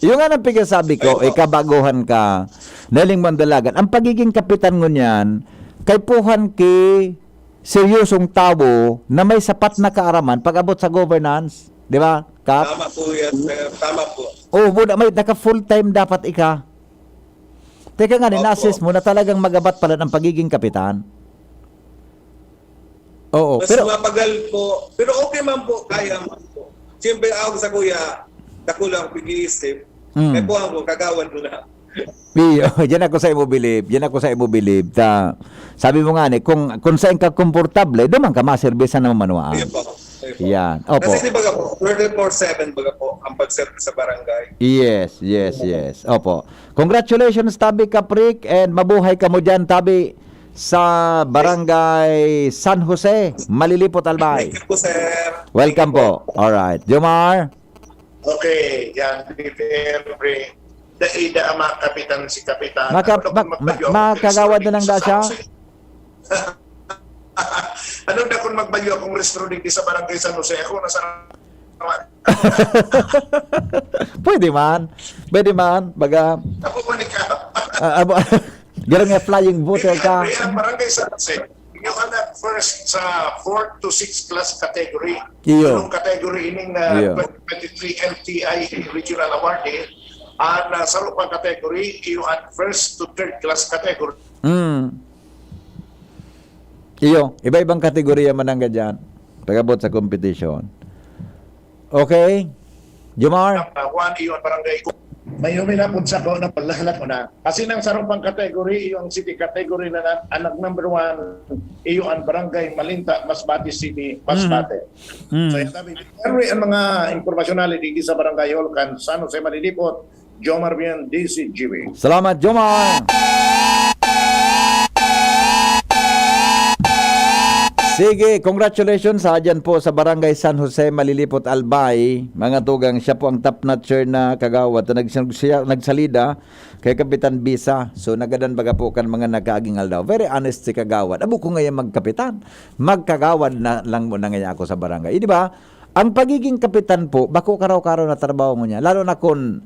Yung nga nang pigsasabi ko, Ayun po. ikabaguhan ka, naling mandalagan. Ang pagiging kapitan ngunyan, kaipuhan ki seryosong tawo na may sapat na kaaraman pag-abot sa governance, di ba, Kap? Tama po yan, sir. Tama po. Oh, buda may naka full time dapat ika. Teka nga, Opo. na-assess mo na talagang magabat pala ng pagiging kapitan. Oo, Mas pero mapagal po. Pero okay man po, kaya man po. Siyempre, ako sa kuya, dako lang pag-iisip. Mm. Kaya po ako, kagawad mo na. Iyo, diyan ako sa imo bilib. Diyan ako sa imo bilib. Ta, sabi mo nga ni, kung, kung saan ka komportable, duman ka maserbisan ng manuwaan. Iyo po. Iyo po. Yan. Opo. Kasi di baga po, twenty-four seven baga po ang pag-serve sa barangay. Yes, yes, yes. Opo. Congratulations, Tabi Kaprik, and mabuhay kamo dyan, Tabi, sa Barangay San Jose, Malilipot, Albay. Thank you po, sir. Welcome Thank you po. All right. Jomar? Okay, yan, P P L, pre. Daida ang mga kapitan si kapitan. Maka-, Ano daw kung ma-, magpalyo ma-, ako, makagawad na lang sa daw siya? San Jose? Ano daw kung magbalyo akong restro digdi sa Barangay San Jose? Ako nasa Pwede man. Pwede man. Baga, Ako po ni ka. Ah, abo-, garo nga flying voter ka. Pre, ang Barangay San Jose, you are at first sa fourth to sixth class category. Iyo. Anong category ining, ah, Iyo. twenty twenty-three L T I Regional Award, eh? Ang, ah, sarong pang category, you at first to third class category. Mm. Iyo, iba-ibang kategorya man ang gadyan. Pag-abot sa competition. Okay? Jomar? Ah, Juan, iyo ang barangay ko. May huminapod sa ko na palahalat mo na. Kasi nang sarong pang category, iyo ang city category na, na ang nag number one, iyo ang barangay Malinta, Masbate City, Masbate. Mm. So, yan sabi, anyway, ang mga impormasyon na digdi sa barangay Hall kan San Jose Malilipot, Jomar Bien, D C G B. Salamat, Jomar! Sige, congratulations ha, dyan po sa Barangay San Jose, Malilipot, Albay. Mga tugang, siya po ang top notcher na kagawad na nagsag-, siya, nagsalida kay Kapitan Bisa. So, nagadan baga po kan mga nagkaaging aldaw. Very honest si kagawad. Abo ko ngayon magkapitan. Magkagawad na lang muna ngayon ako sa barangay. Eh, di ba? Ang pagiging kapitan po, bako karaw-karaw na trabaho mo niya. Lalo na kung,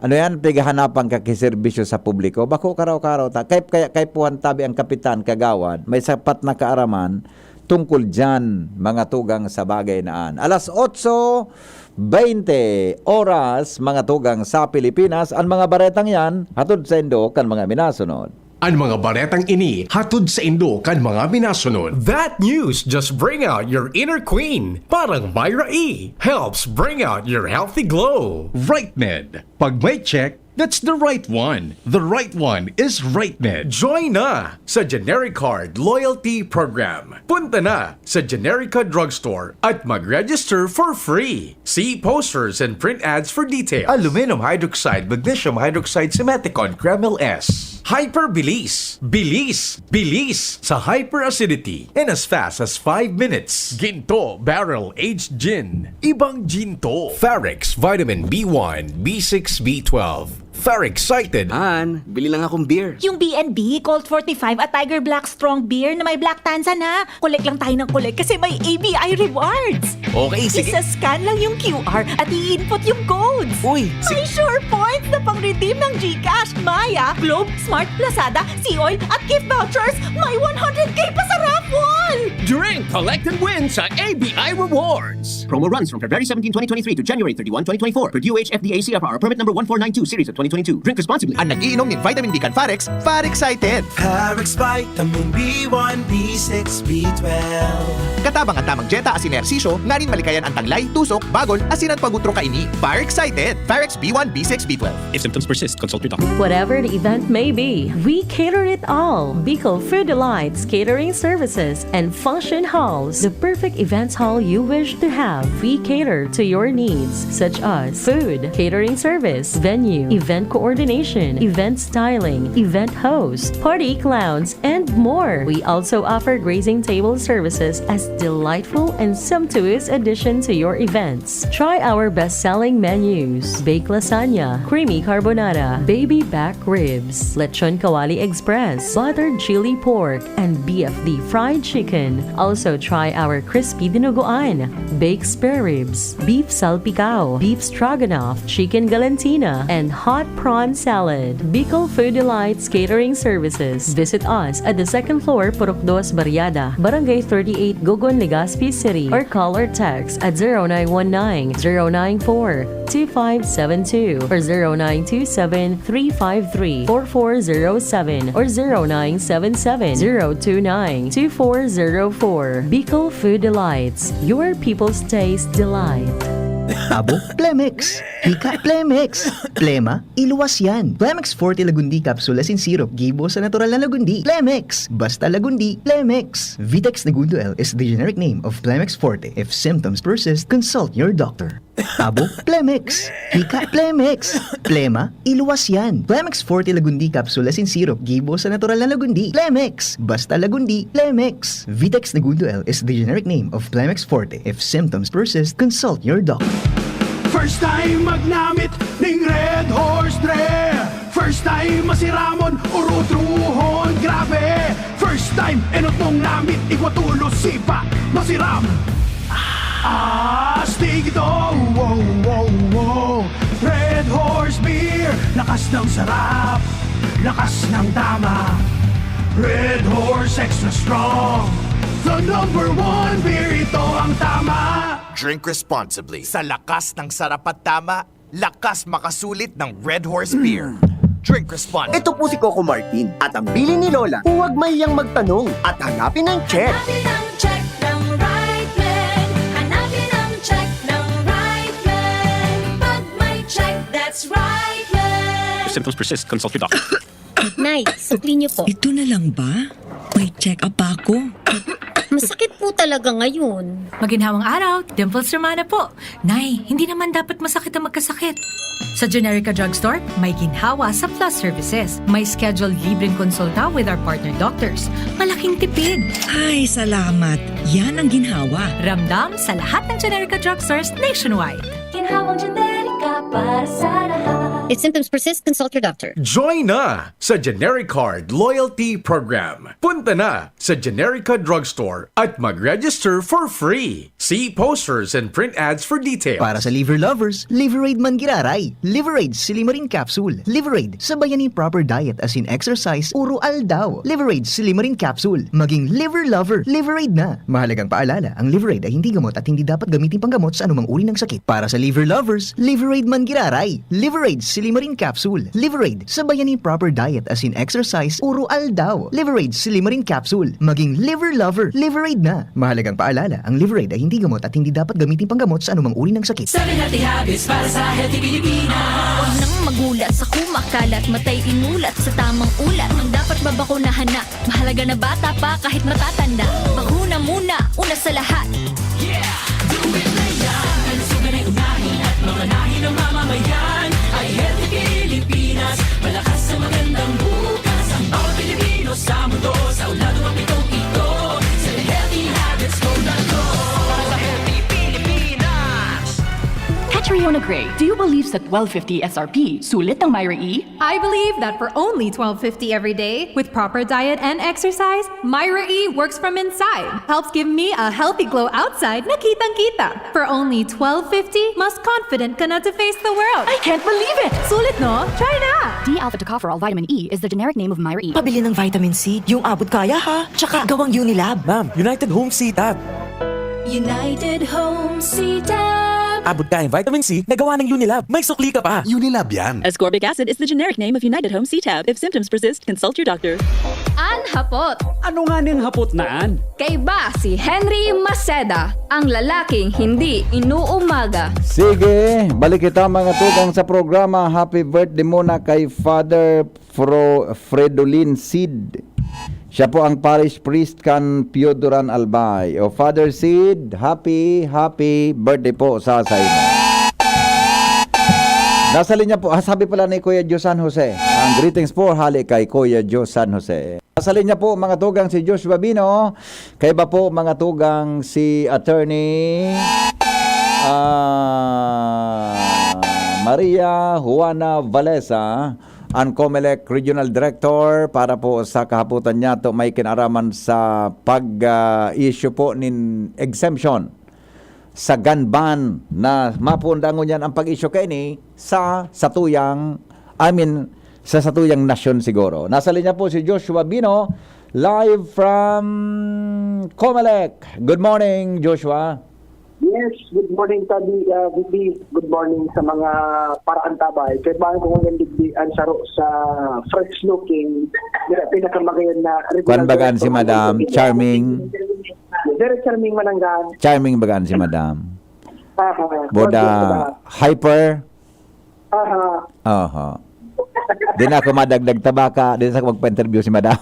ano yan, pighahanapan ka ki serbisyo sa publiko, bako karaw-karaw ta. Kay, kaya kay Puan Tabi ang kapitan, kagawad, may sapat na kaaraman tungkol dyan, mga tugang sa bagay na an. Alas otso bente oras, mga tugang sa Pilipinas, ang mga baretang yan, hatod sa indo kan mga minasunod. Ang mga baretang ini hatod sa indo kan mga minasunod. That news just bring out your inner queen. Parang Myra E helps bring out your healthy glow. Right Med. Pag may check, that's the right one. The right one is Right Med. Join na sa Generic Card Loyalty Program. Punta na sa Generica Drugstore at mag-register for free. See posters and print ads for details. Aluminum hydroxide, magnesium hydroxide, Simeticone, Kremil S. Hyperbilis. Bilis. Bilis sa hyperacidity in as fast as five minutes. Ginto Barrel Aged Gin. Ibang Ginto. Farex Vitamin B one, B six, B twelve. Fare Excited. Han, bili lang akong beer. Yung B and B, Colt forty-five at Tiger Black Strong Beer na may Black Tanzan, ha? Collect lang tayo ng collect kasi may A B I rewards. Okay, sige. Isa-scan lang yung Q R at i-input yung codes. Uy, sige. May sure points na pang-redeem ng GCash, Maya, Globe, Smart, Lazada, Sea Oil at gift vouchers. May one hundred K pa sa raffle! Drink, collect, and win sa A B I Rewards. Promo runs from February seventeen, twenty twenty-three to January thirty-one, twenty twenty-four. Per D O H F D A C F R permit number one four nine two series of twenty twenty-two. Drink responsibly. An nag-iinom nin vitamin D kan Farex, Farex Excited. Parex Vitamin B one, B six, B twelve. Katabang an tamang dyeta asin ehersisyo, nganing malikayan an tanglay, tusok, bagol, asin an pag-utro kaini. Parex Excited. Farex B one, B six, B twelve. If symptoms persist, consult your doctor. Whatever the event may be, we cater it all. Bicol Food Delights Catering Services and Function Halls, the perfect events hall you wish to have. We cater to your needs, such as food, catering service, venue, event coordination, event styling, event host, party clowns, and more. We also offer grazing table services as delightful and sumptuous addition to your events. Try our best-selling menus: baked lasagna, creamy carbonara, baby back ribs, lechon kawali express, buttered chili pork, and B F D fried fried chicken. Also try our crispy dinuguan, baked spare ribs, beef salpicao, beef stroganoff, chicken galantina, and hot prawn salad. Bicol Food Delights Catering Services. Visit us at the second floor, Purok Dos Barriada, Barangay thirty-eight, Gogon, Legazpi City, or call or text at zero nine one nine, zero nine four, two five seven two or zero nine two seven, three five three, four four zero seven or zero nine seven seven, zero two nine, two four zero four. Bicol Food Delights, your people's taste delight. Abo, Plemex. Hika, Plemex. Plema, iluwas yan. Plemex Forte Lagundi Capsule as in syrup, gibo sa natural na lagundi. Plemex! Basta lagundi, Plemex! Vitex Negundo L is the generic name of Plemex Forte. If symptoms persist, consult your doctor. Abo, Plemex. Hika, Plemex. Plema, iluwas yan. Plemex Forte Lagundi Capsule as in syrup, gibo sa natural na lagundi. Plemex! Basta lagundi, Plemex! Vitex Negundo L is the generic name of Plemex Forte. If symptoms persist, consult your doctor. First time magnamit ning Red Horse Dre. First time masiramon, urutruhon, grabe. First time enot mong namit, igwa tulos sipa, masiram. Astig ito, wow, wow, wow. Red Horse Beer, lakas ng sarap, lakas ng tama. Red Horse Extra Strong, the number one beer, ito ang tama. Drink responsibly. Sa lakas ng sarap at tama, lakas makasulit ng Red Horse Beer. Drink responsibly. Ito po si Coco Martin at ang bilin ni Lola, huwag mahiyang magtanong at hanapin ang check. Hanapin ang check ng right men. Hanapin ang check ng right men. Pag may check, that's right men. If symptoms persist, consult your doctor. Nay, sukli niyo po. Ito na lang ba? May check-up pa ako. Masakit po talaga ngayon. Maginhawang araw, Dimples Romana po. Nay, hindi naman dapat masakit ang magkasakit. Sa Generica Drugstore, may ginhawa sa Plus Services. May scheduled libreng konsulta with our partner doctors. Malaking tipid. Ay, salamat. Yan ang ginhawa. Ramdam sa lahat ng Generica Drugstores nationwide. Ginhawang Generica para sa lahat. If symptoms persist, consult your doctor. Join na sa Genericard Loyalty Program. Punta na sa Generica Drugstore at mag-register for free. See posters and print ads for details. Para sa liver lovers, Liveraid man giraray. Liveraid Silimarin Capsule. Liveraid, sabayan nin proper diet as in exercise, uro aldaw. Liveraid Silimarin Capsule. Maging liver lover, Liveraid na. Mahalagang paalala, ang Liveraid ay hindi gamot at hindi dapat gamitin panggamot sa anumang uri ng sakit. Para sa liver lovers, Liveraid man giraray. Liveraid Silimarin Capsule. Liveraid, sabayan nin proper diet as in exercise, uro aldaw. Liveraid Silimarin Capsule. Maging liver lover, Liveraid na. Mahalagang paalala, ang Liveraid ay hindi gamot at hindi dapat gamitin panggamot sa anumang uri ng sakit. Seven Healthy Habits para sa Healthy Pilipinas. Huwag nang magulat sa kumakalat, matay inulat sa tamang ulat. Ang dapat babakunahan na, mahalaga na bata pa kahit matatanda. Bakuna muna, una sa lahat. Yeah! Do it na yan! Kalusugan ay unahin at mamanahin ng mamamayan. Ay Healthy Pilipinas, malakas sa magandang bukas. Ang bawat Pilipino sa mundo, sa ulado ang pitong ito. Sa Healthy Habits Code na to. Para sa Healthy Pilipinas! Catriona Gray, do you believe sa twelve fifty S R P, sulit ang Myra E? I believe that for only twelve fifty every day, with proper diet and exercise, Myra E works from inside. Helps give me a healthy glow outside na kitang-kita. For only twelve fifty, mas confident ka na to face the world. I can't believe it! Sulit, no? Try na! D-alpha tocopherol vitamin E is the generic name of Myra E. Pabili ng vitamin C, yung abot kaya ha. Tsaka gawang Unilab. Ma'am, United Home C-Tab. United Home C-Tab. Abot kayang vitamin C na gawa ng Unilab. May sukli ka pa. Unilab yan. Ascorbic acid is the generic name of United Home C-Tab. If symptoms persist, consult your doctor. An hapot. Ano nga ning hapot na an? Kaiba si Henry Maceda, ang lalaking hindi inuumaga. Sige, balik kita mga tugang sa programa. Happy birthday muna kay Father Fro Fredolin Seed. Siya po ang parish priest kan Pioduran, Albay. O Father Seed, happy, happy birthday po sa saimo. Nasa linya po, ah, sabi pala ni Kuya Joe San Jose. Ang greetings po, hali kay Kuya Joe San Jose. Nasa linya po, mga tugang, si Josh Babino. Kaiba po, mga tugang, si Attorney, ah, Maria Juana Valesa. an Comelec Regional Director para po sa kahapotan niyato may kinaraman sa pag, ah, issue po nin exemption sa gun ban na mapuon dangon yan ang pag-issue kaini sa satuyang, I mean, sa satuyang nasyon siguro. Nasa linya po si Joshua Bino, live from Comelec. Good morning, Joshua. Yes, good morning, Tabi, uh, V P. Good morning sa mga paraantabay. Kaya ba ko ngayon digdi ang saro sa fresh looking, nila pinakamagayon na Kuan bagaan si Madam, charming. Very charming mananggan. Charming bagaan si Madam. Aha, Boda gorgeous ba? Hyper. Aha. Oho. Di na ako madagdag tabaka, di na ako magpa-interview si Madam.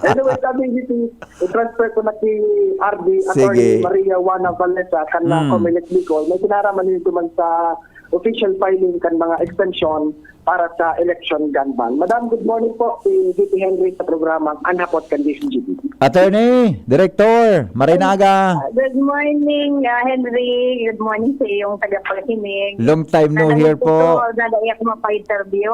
Anyway, sabi dito, i-transfer ko na si R D, Sige. Attorney Maria Juana Vallesa, kan na Mm. Comelec Bicol. May kinaraman nito man sa official filing kan mga exemption para sa election gun ban. Madam, good morning po. Si V P Henry sa programa An Hapot kan D C G B. Attorney, Director, Marinaga. Good morning, ah, Henry. Good morning sa iyong tagapakinig. Long time no hear po. Nadali ako mapa-interview.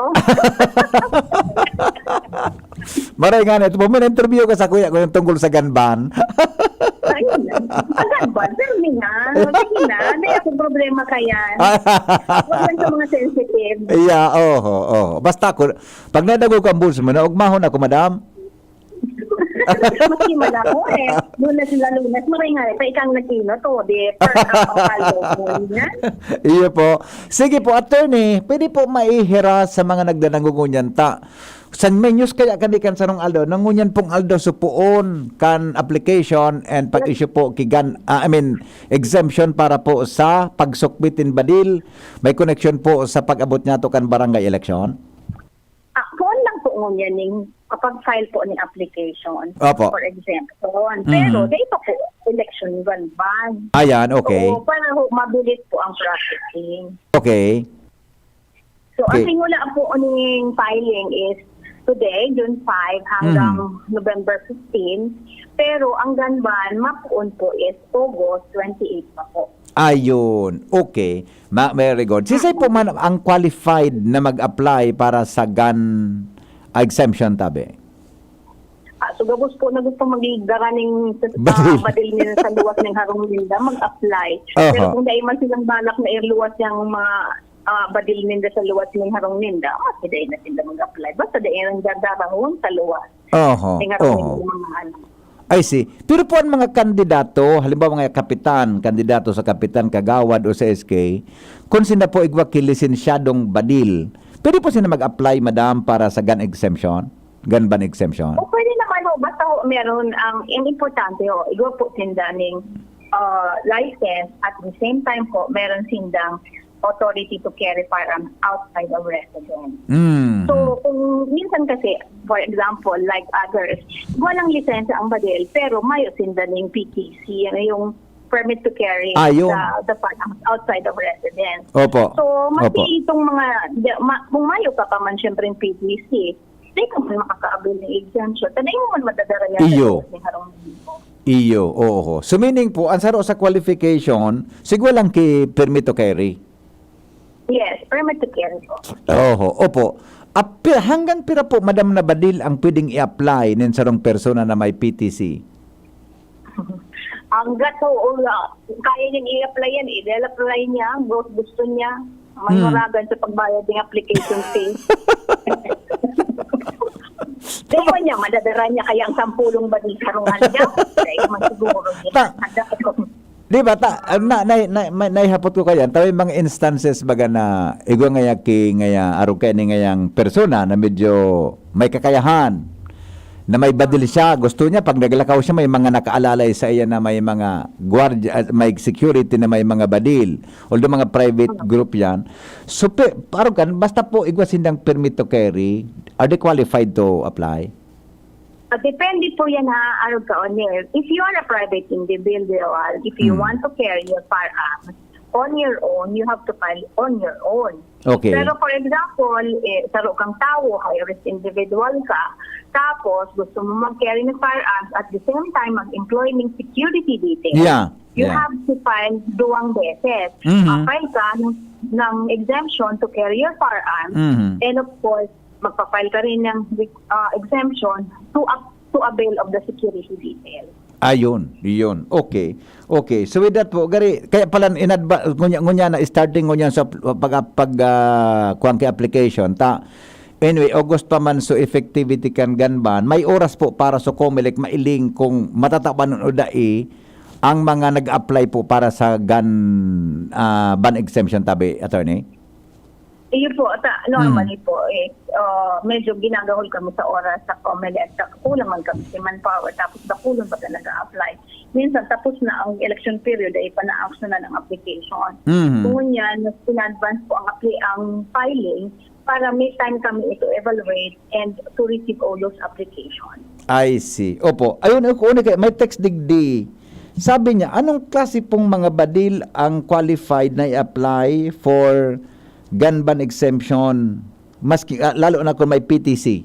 Maray nga na, ito po, may interview ka sa kuya ko yung tungkol sa gun ban. Ayun. Ang gun ban, pero may na. Sige na. May ako problema kaya. Huwag lang sa mga sensitive. Yeah, oho, oho. Basta ako, pag nadagog ang bulso mo, naugmahon ako, madam. Mas kimala ko eh. Lunes na Lunes, maray nga. Pa ikang nagkino to, di. Per ang palo mo niyan. Iyo po. Sige po, attorney, pwede po maihira sa mga nagdanangungunyan ta. San may news kaya kani kan sarong aldaw, nangunyan pong aldaw supoon kan application and pag-issue po ki gun, ah, I mean, exemption para po sa pagsukbit nin badil. May connection po sa pag-abot niya to kan barangay election? Ah, phone lang po ngunyan ning kapag file po ni application Opo. for exemption. Pero Mhm. dahil pa po election gun ban. Ayan, okay. So, para ho, mabilis po ang processing. Okay. So, Okay. ang simula po ning filing is today, June five, hanggang Mhm. November fifteen. Pero ang gun ban, mapuon po is August twenty-eight pa po. Ayun. Okay. Ma very good. Sisay po man ang qualified na mag-apply para sa gun exemption, tabi? Ah, so gabos po na gusto magdara ning sa, Badil. badil nila sa luwas ning harong ninda, mag-apply. Aha. Pero kung dahil man silang balak na iluwas yung mga ah, badil ninda sa luwas ning harong ninda, ah, sige na sila mag-apply. Basta dahil ang dadarahon sa luwas Oho. ning harong Oho. ninda, mga ano. I see. Pero po ang mga kandidato, halimbawa mga kapitan, kandidato sa kapitan, kagawad o sa S K, kung sila po igwa ki lisensyadong badil, pwede po sila mag-apply, madam, para sa gun exemption? Gun ban exemption? O pwede naman ho, basta ho, meron ang, ang importante ho, igwa po sinda ning ah, license at the same time po, meron sindang authority to carry firearms outside of residence. Mm. So, kung minsan kasi, for example, like others, walang lisensya ang badil, pero mayo sinda ning P T C, ano yung permit to carry Ayun. the, the firearms outside of residence. Opo. So, mas Opo. itong mga, di- ma, kung mayo ka pa man, syempre yung P T C, di ka man makaka-avail ng exemption. Kaya di mo man madadara yan Iyo. sa harong mo. Iyo, oo. So meaning po, ang saro sa qualification, siguro lang ki permit to carry. Yes, permit to carry po. Oho, opo. Ap- hanggang pira po, madam, na badil ang pwedeng i-apply nin sarong persona na may P T C? Hanggat po, uh, kaya niyang i-apply yan, i-apply niya, gusto, gusto niya, Hmm. manuragan sa pagbayad ng application fee. Di ba niya, madadara niya kaya ang sampulong badil sa harong niya? Kaya man siguro niya. Ta- Di ba? Ta, na, na, na, may, naihapot ko kaya, tayo mga instances baga na igwa ngaya ki ngaya, arog kaya ni ngayang persona na medyo may kakayahan, na may badil siya, gusto niya, pag naglakaw siya, may mga nakaalalay sa iya na may mga guardia, ah, may security na may mga badil. Although mga private group yan. So, pe, arog kan, basta po, igwa sindang permit to carry, are they qualified to apply? Ah, depende po yan ha, ano ka, on air. If you are a private individual, if you Hmm. want to carry your firearms on your own, you have to file on your own. Okay. Pero for example, eh, saro kang tawo, high-risk individual ka, tapos gusto mo mag-carry ng firearms at the same time mag-employ ng security detail, Yeah. you Yeah. have to file duwang beses. Mhm. Ah, file ka ng ng exemption to carry your firearms. Mhm. And of course, magpa-file ka rin ng ah, exemption to up to avail of the security detail. Ayun, yun. Okay. Okay. So with that po, gari, kaya pala in adva- ngunya, ngunya na starting ngunya sa pag pag ah, kuwan kay application ta. Anyway, August pa man so effectivity kan gun ban. May oras po para sa Comelec mailing kung matataban o dai ang mga nag-apply po para sa gun ah, ban exemption tabi, attorney? Iyo po, ta, normally po, eh, ah, medyo ginagahol kami sa oras sa Comelec. Sa kulang man kami sa manpower, tapos dakulon pa talaga apply. Minsan, tapos na ang election period, ay pa na-action na ng application. Mhm. Kung yan, mas in-advance po ang, appli- ang filing para may time kami ito evaluate and to receive all those applications. I see. Opo. Ayun, ako, una kay, may text digdi. Sabi niya, anong klase pong mga badil ang qualified na i-apply for gun ban exemption? Maski, ah, lalo na kung may P T C.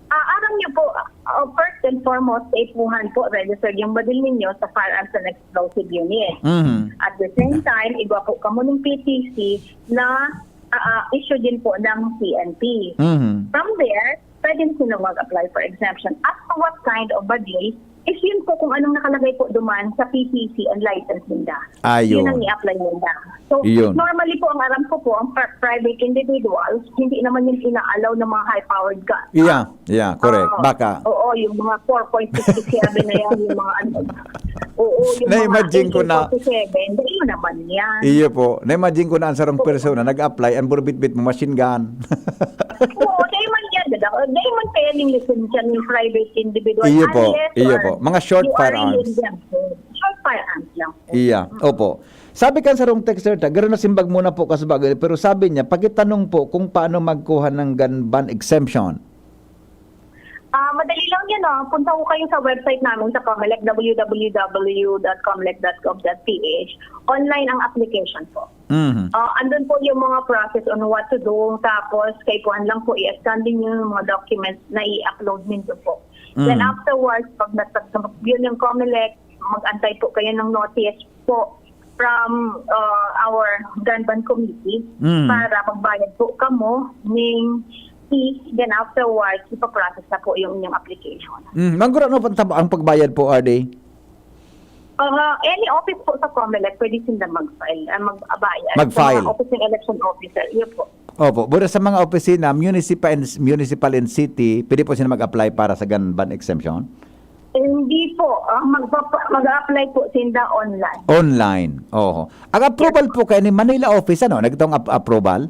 Ah, aram niyo po, ah, first and foremost, kaipuhan po, registered yung badil ninyo sa Firearms and Explosive Unit. Mhm. At the same time, igwa po kamo ng P T C na ah, ah, issue din po ng C N P. Mhm. From there, pwede na sila mag-apply for exemption. As to what kind of badil, is yun po kung anong nakalagay po duman sa P T C and license ninda. Ayun. Yun ang i-apply ninda. So, Yun. normally po, ang aram ko po, ang pri- private individuals, hindi naman yun ina-allow ng mga high-powered gun. Yeah, yeah, correct. Oo. Baka. Oo, yung mga four point six seven na yan, yung mga ano. Oo, yung Na-imagine mga ko na. A K forty-seven, dahil naman yan. Iyo po. Na-imagine ko na ang sarong persona nag-apply, ang burbitbit mo machine gun. Oo, dahil man yan, dada- dahil man kaya yung lisensya ng private individual. Iyo po, Unless iyo or po. Mga short you are firearms. in exemption. Short firearms lang po. Iya, opo. Sabi kan sarong texter ta, garo na simbag muna po kasi bagay, pero sabi niya, pakitanong po kung paano magkuha ng gun ban exemption. Ah, madali lang yan, oh. Punta ko kayo sa website namin sa Comelec, w w w dot comelec dot gov dot p h. Online ang application po. Mhm. Ah, andun po yung mga process on what to do. Tapos, kaipuhan lang po, i-scan din yung mga documents na i-upload ninyo po. Then Mhm. afterwards, pag nagtagtag yun yung Comelec, mag-antay po kayo ng notice po from uh, our gun ban committee Mhm. para magbayad po kamo ning fee. Then afterwards, ipaprocess na po yung inyong application. Mm, manggura no pantaba ang pagbayad po, R D? Uh, any office po sa Comelec, pwede sila mag-file, uh, mag-abayad. Mag-file. Sa mga office ng election officer, yun po. Opo, pero sa mga opisina, municipal and, municipal and city, pwede po sila mag-apply para sa gun ban exemption? Eh, hindi po. Ah, magpapa- mag-apply po sila online. Online. Oho. Ang approval po kayo ni Manila office, ano? Nagtong ap- approval?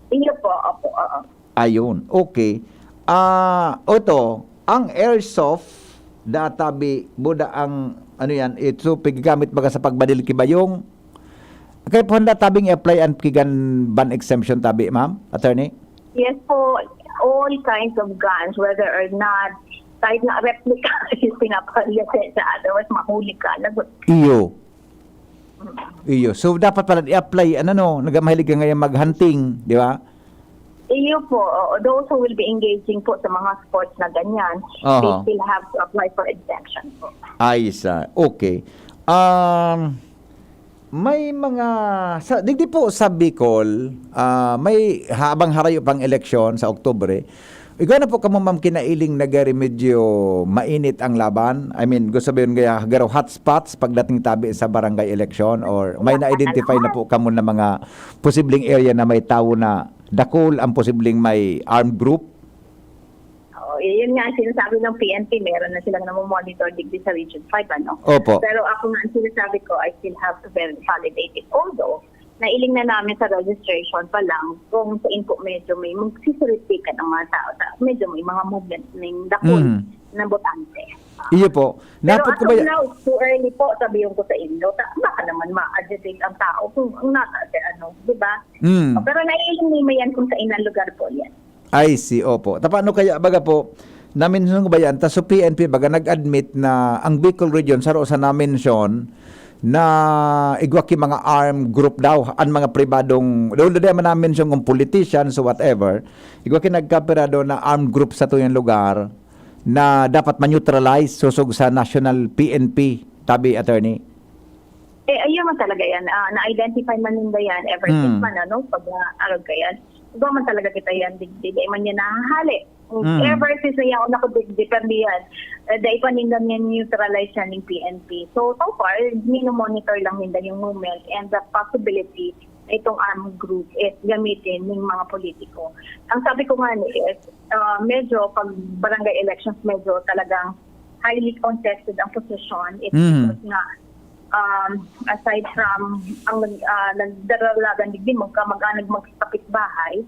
Iyo po, opo, oo. Ayun. Okay. Ah, oto, ang airsoft, databi, buda ang, ano yan, ito, paggamit baga sa pagbadil ki bayong. Kaya po, handa tabing i-apply ang kigan ban exemption tabi, ma'am? Attorney? Yes po, all kinds of guns, whether or not, kahit na replica, yung pinapalitan sa otherwise, mahuli ka. Lagot. Iyo. Iyo. So, dapat pala i-apply, ano, no? Nagamahilig ka ngayon mag-hunting, di ba? Iyo po, oo, those who will be engaging po sa mga sports na ganyan, Aha. they still have to apply for exemption po. Ay, isa. Okay. Um, may mga, sa, digdi po sa Bicol, ah, may habang harayo pang eleksyon sa Oktubre, igwa na po kamo, ma'am, kinailing na gari medyo mainit ang laban? I mean, gusto sabihin kaya garo hotspots pagdating tabi sa barangay election or may na-identify na po kamo na mga posibleng area na may tawo na dakul ang posibleng may armed group? Oh, eh, yun nga ang sinasabi ng P N P, meron na silang namomonitor digdi sa Region five, ano? Opo. Pero ako nga ang sinasabi ko, I still have to ver- validate it. Although, nailing na namin sa registration pa lang kung saan po medyo may magsisiritikan ang mga tao. Ta- medyo may mga movement ng dakul Mhm. na botante. Iyo po. Pero Napot as ko of ba y- now, it's too early po, sabi yung ko sa inyo. Ta- baka naman ma-agitate ang tao kung ang nasa, ano, di ba? Mm. Pero naiiling naman yan kung sa inang lugar po yan. I see, opo. Tapano kaya, baga po, na-mention ko ba yan? Ta so P N P, baga, nag-admit na ang Bicol Region, saro sa na-mention, na igwa ki mga armed group daw, ang mga pribadong, though di man na-mention kung politicians o whatever, igwa ki nagkapirado na armed group sa tuyang lugar na dapat ma-neutralize, sosog sa national P N P, tabi, attorney? Eh, ayun man talaga yan. Ah, na-identify man ninda yan ever since Mm. man, ano, pag naarog ka yan. Iba man talaga kita yan, digdi, di man yan nahahali. Mm. Ever since na yaon ako, digdi, pero di yan. Eh, dai pa ninda yan neutralize yan ng P N P. So, so far, mino-monitor lang ninda yung movement and the possibility na itong armed group is gamitin ng mga politiko. Ang sabi ko nga ni is, ah, medyo pag barangay elections, medyo talagang highly contested ang posisyon. It's Mhm. because nga, um, aside from ang nag-, ah, nagdaralagan digdi, magkamag-anak, magkakapitbahay,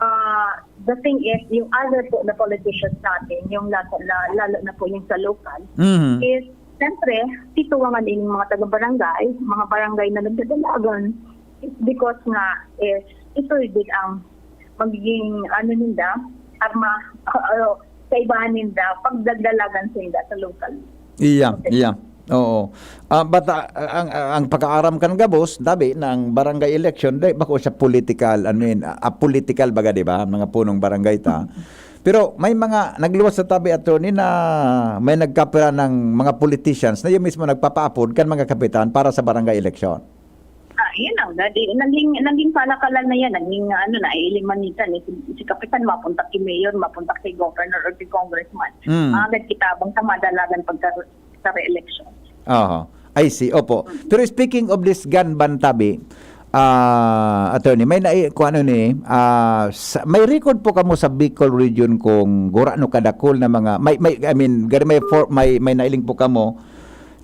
ah, the thing is, yung other po na politicians natin, yung nasa, la-, lalo na po yung sa local, Mhm. is, siyempre, tituwangan din yung mga taga-barangay, mga barangay na nagdadalagan. It's because nga, is, ito din ang magiging, ano ninda, arma, uh, kaibahan ninda, pagdadalagan sinda sa local. Iya, Okay. iya. Oo. Ah, but, ah, ang, ang pag-aaram kan gabos, tabi, na ang barangay election, dai bako siya political, I mean, ah, political baga, di ba? Mga punong barangay ta. Pero may mga nagluwas sa tabi, attorney, na may nagkapira ng mga politicians na yun mismo nagpapaapod kan mga kapitan para sa barangay election. Ah, yun ang, nadi-, naging, naging kalakalan na yan, naging, ano, naiilimanitan. Eh, si, si kapitan mapunta kay mayor, mapunta kay governor or kay congressman. Mm. Agad kitabang sa madalagan pagka, sa re-election. Aha. I see, opo. Mm. Pero speaking of this gun ban, tabi, ah, attorney, may nai-, kung ano ni, ah, sa, may record po kamo sa Bicol region kung gurano kadakol na mga, may, may, I mean, gari may for-, may, may nailing po kamo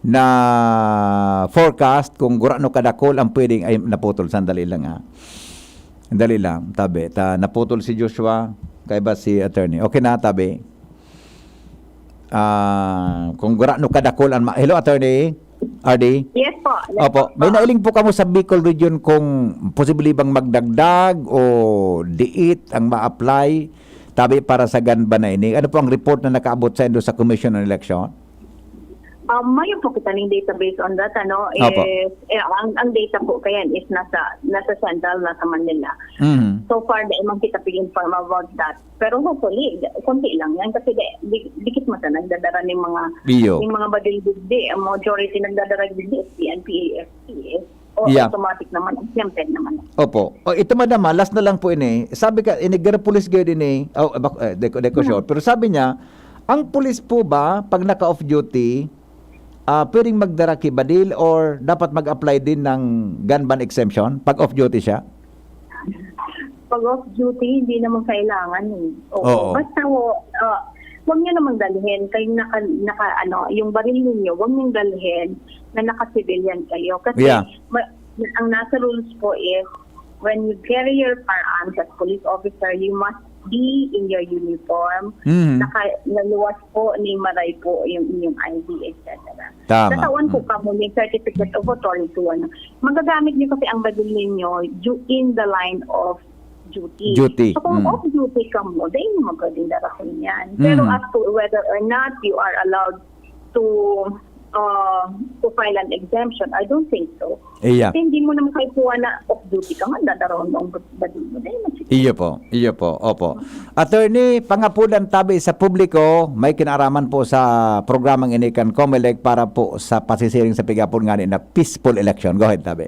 na forecast kung gurano kadakol ang pwedeng, ay, naputol, sandali lang, ah. Sandali lang, tabi. Ta, naputol si Joshua, kaiba si attorney. Okay na, tabi. Ah, kung gurano kadakol ang ma-, hello, attorney? R D? Yes po. Yes Opo. po. May nailing po kamo sa Bicol region kung posible bang magdagdag o diit ang ma-apply, tabi, para sa gun ban na ini? Ano po ang report na nakaabot sa indo sa Commission on Election? Um, mayo po kita ning database on that, ano, Opo. Is, eh, ang, ang data po kayan is nasa, nasa central, nasa Manila. Mhm. So far, di man kita pig-inform about that. Pero hopefully, konti lang yan kasi di, di, dikit man sa nagdadara ng mga, Iyo. Yung mga badil digdi, ang majority nagdadara digdi is P N P, A F P, eh. O, Yeah. Automatic naman, exempted naman. Opo. O, ito, madam, ah, last na lang po ini. Sabi ka, ini, garo pulis gayud ini. Oh, bak-, eh, deko, deko Hmm. sure. Pero sabi niya, ang pulis po ba, pag naka-off duty, ah, pwedeng magdara ki badil or dapat mag-apply din ng gun ban exemption pag off duty siya? Pag off duty, hindi naman kailangan eh. Oo. Oo. Basta, wo-, ah, wag niyo namang dalhin. Kayong naka, naka, ano, yung baril ninyo, wag niyong dalhin na naka-civilian kayo. Kasi Yeah. ma-, ang nasa rules po is, when you carry your firearms as police officer, you must be in your uniform. Mhm. Naka-, naluwas po ni maray po yung inyong I D, et cetera. Tama. Tatawan po Mm. kamo yung certificate of authority, ano. Magagamit niyo kasi ang badil ninyo du-, in the line of duty. Duty. So, kung Mm. off duty kamo, di mo pwedeng darahin yan. Pero Mm. as to whether or not you are allowed to, uh, to file an exemption, I don't think so. Iya. Kasi hindi mo naman kayo kuha na off duty ka nga, dadarahon mo ang badil mo. Di mo sige. Iyo po, iyo po, opo. Attorney, pangapulan tabi sa publiko, may kinaaraman po sa programang ini kan Comelec para po sa pasisiring sa pig-apod ngani na peaceful election. Go ahead, tabi.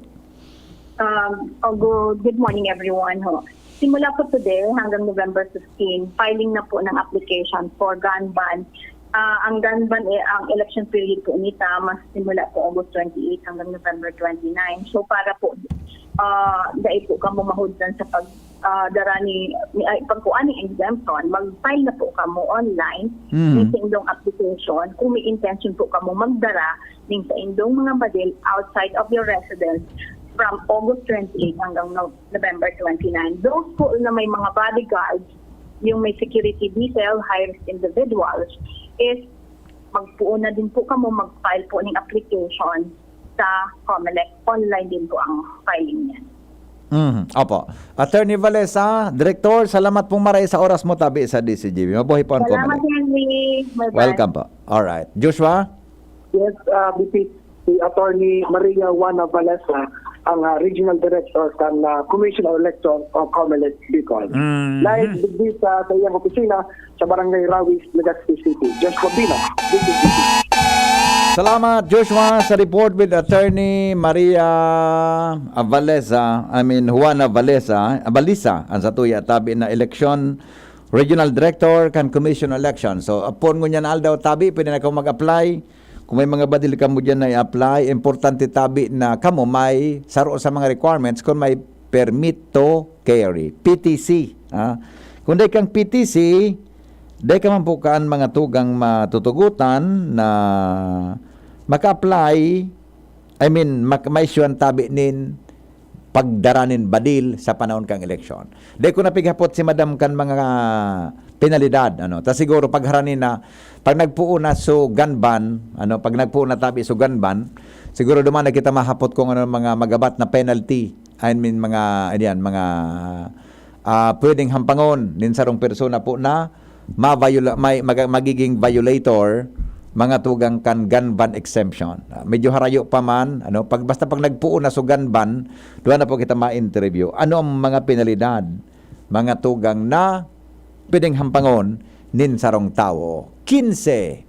Um, oh, good, good morning, everyone, ho. Simula po today hanggang November fifteen, filing na po ng application for gun ban. Ah, ang gun ban, eh, ang election period po nita, mas simula po August twenty-eight hanggang November twenty-nine. So, para po, ah, dai po kamo mahudlan sa pag, ah, dara ni, ni, ay, pagkuha ni exemption, mag-file na po kamo online Mhm. ng sa indong application kung may intention po kamo magdara ning sa indong mga badil outside of your residence from August twenty-eight hanggang No-, November twenty-nine. Those po na may mga bodyguards, yung may security detail, high-risk individuals, is magpuon na din po kamo, mag-file po ng application sa Comelec. Online din po ang filing niyan. Mhm. Opo. Attorney Valesa, Director, salamat pong maray sa oras mo tabi sa D Z G B. Mabuhay po ang Salamat, Comelec. Henry. Bye-bye. Welcome po. All right. Joshua? Yes, ah, B P, si Attorney Maria Juana Valesa, ang, ah, Regional Director kan, ah, Commission on Election o Comelec Bicol. Mhm. Live digdi sa, sa iyang opisina sa Barangay Rawis, Legazpi City. Joshua Bino, D Z G B. Salamat, Joshua, sa report with Attorney Maria Avalesa, I mean, Juana Valesa, Abalisa, ang satuya tabi na eleksyon Regional Director kan Commission on Election. So, apon ngunyan aldaw tabi, pwede na kamo mag-apply. Kung may mga badil kamo dyan na i-apply, importante tabi na kamo may saro sa mga requirements kung may permit to carry, P T C. Ha? Kung dai kang P T C, dai ka man po kaan mga tugang matutugutan na maka-apply, I mean, mak- maisyu an tabi nin pagdara nin badil sa panahon kan eleksyon. Dai ko napighapot si Madam kan mga penalidad, ano. Ta siguro pagharani na, pag nagpuon na so gun ban, ano, pag nagpuon na tabi so gun ban, siguro duman na kita mahapot kung ano mga magabat na penalty. I mean, mga, ano yan, mga, ah, pwedeng hampangon nin sarong persona po na ma-viola-, may, mag-, magiging violator, mga tugang kan gun ban exemption. Ah, medyo harayo pa man, ano, pag, basta pag nagpuon na so gun ban, duha na po kita ma-interview. Ano ang mga penalidad, mga tugang na pwedeng hampangon nin sarong tawo? Quince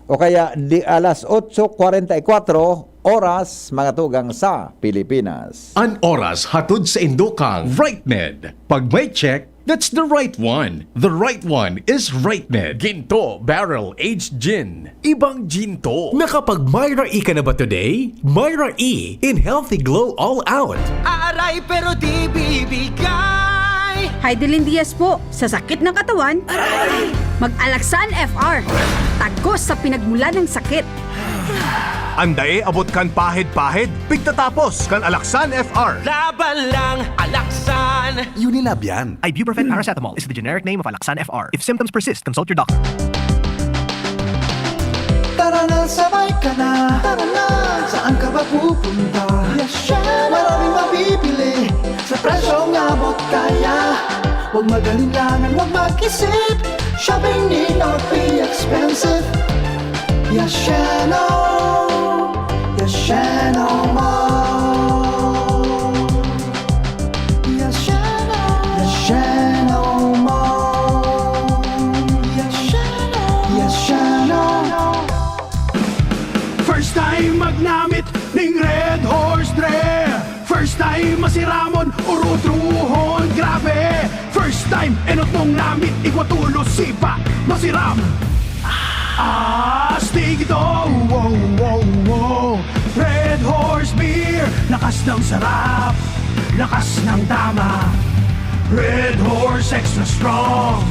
o kaya di alas otso kwarenta y kwatro oras, mga tugang sa Pilipinas. An oras hatod sa indokang RightMed. Pag may check, that's the right one. The right one is RightMed. Ginto Barrel Aged Gin. Ibang ginto. Nakapag Myra E ka na ba today? Myra E in Healthy Glow All Out. Aaray pero di bibigay. Heidelin Diaz po, sa sakit ng katawan, mag-Alaxan F R. Tagos sa pinagmula ng sakit. Andae abot kan pahid-pahid, pigtatapos kan Alaxan F R. Laban lang, alaksan. Unilab yan. Ibuprofen paracetamol is the generic name of Alaxan F R. If symptoms persist, consult your doctor. Tara na, sabay ka na. Tara na, saan ka ba pupunta? Maraming mabibili sa presyong abot kaya. Huwag mag-alinlangan, huwag mag-isip. Shopping need not be expensive. Yasheno, Yasheno Mall. Yasheno, Yasheno Mall. Yasheno, Yasheno. First time magnamit ning Red Horse Dre. First time masiramon, urutrohon, grabe. First time, enot mong namit, igwa tulos, sipa, masiram. Astig ito, wow, wow, wow. Red Horse Beer, lakas ng sarap, lakas ng tama. Red Horse Extra Strong,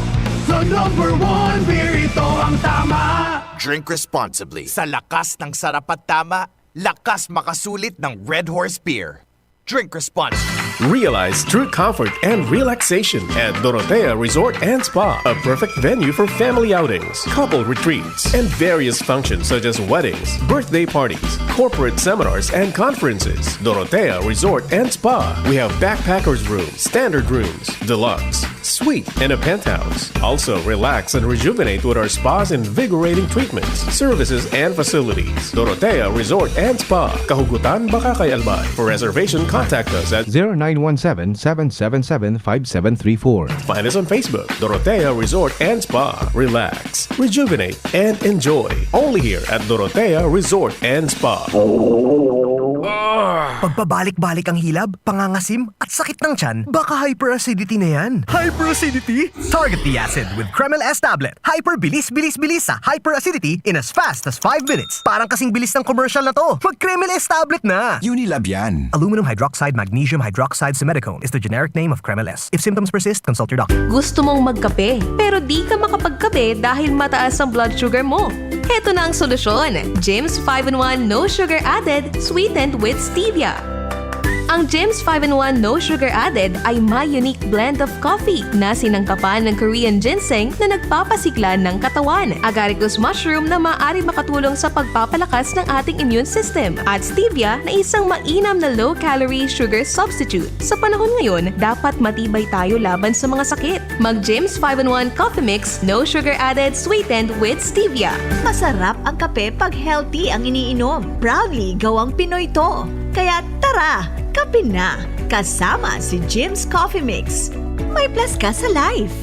the number one beer, ito ang tama. Drink responsibly. Sa lakas ng sarap at tama, lakas makasulit ng Red Horse Beer. Drink responsibly. Realize true comfort and relaxation at Dorotea Resort and Spa, a perfect venue for family outings, couple retreats, and various functions such as weddings, birthday parties, corporate seminars, and conferences. Dorotea Resort and Spa. We have backpackers room, standard rooms, deluxe, suite, and a penthouse. Also, relax and rejuvenate with our spa's invigorating treatments, services, and facilities. Dorotea Resort and Spa, Kahugutan, Bacacay, Albay. For reservation, contact us at zero nine one seven, seven seven seven, five seven three four. Find us on Facebook, Dorotea Resort and Spa. Relax, rejuvenate, and enjoy. Only here at Dorotea Resort and Spa. Pagpabalik-balik ang hilab, pangangasim, at sakit ng tiyan, baka hyperacidity na yan. Hyperacidity? Target the acid with Kremil S tablet. Hyper bilis, bilis, bilis sa hyperacidity in as fast as five minutes. Parang kasing bilis ng commercial na to. Mag Kremil S tablet na! Unilab yan. Aluminum hydroxide magnesium hydroxide simethicone is the generic name of Kremil S. If symptoms persist, consult your doctor. Gusto mong magkape, pero di ka makapagkape dahil mataas ang blood sugar mo? Heto na ang solusyon, Jims five in one No Sugar Added, sweetened with stevia. Ang Jims five in one No Sugar Added ay may unique blend of coffee na sinangkapan ng Korean ginseng na nagpapasigla ng katawan, agaricus mushroom na maaari makatulong sa pagpapalakas ng ating immune system, at stevia na isang mainam na low-calorie sugar substitute. Sa panahon ngayon, dapat matibay tayo laban sa mga sakit. Mag Jims five in one Coffee Mix, no sugar added, sweetened with stevia. Masarap ang kape pag healthy ang iniinom. Proudly gawang Pinoy to. Kaya tara, kape na! Kasama si Jim's Coffee Mix. May plus ka sa life!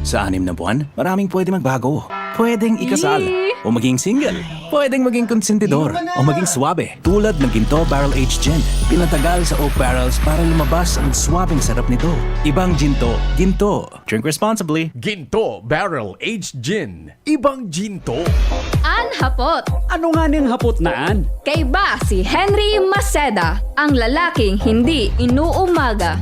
Sa anim na buwan, maraming pwede magbago. Pwedeng ikasal o maging single. Pwedeng maging konsentidor o maging swabe. Tulad ng Ginto Barrel Aged Gin. Pinatagal sa oak barrels para lumabas ang swabeng sarap nito. Ibang Ginto. Ginto. Drink responsibly. Ginto Barrel Aged Gin. Ibang Ginto. An hapot. Ano nga ning hapot na an? Kaiba si Henry Maceda, ang lalaking hindi inuumaga.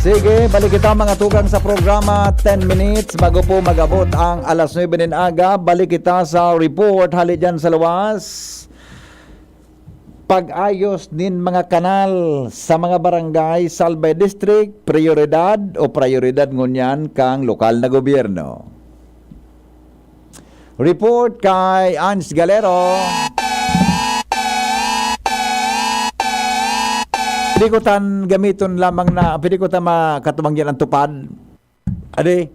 Sige, balik kita mga tugang sa programa, ten minutes bago po mag-abot ang alas nuebe nin aga. Balik kita sa report hali dyan sa luwas. Pag-ayos nin mga kanal sa mga barangay sa Albay District, prioridad o prioridad ngunyan kang lokal na gobyerno. Report kay Ans Galero. Pwede ko tan gamiton lamang na, pwede ko tan makatumangyan ang tupad. Ade,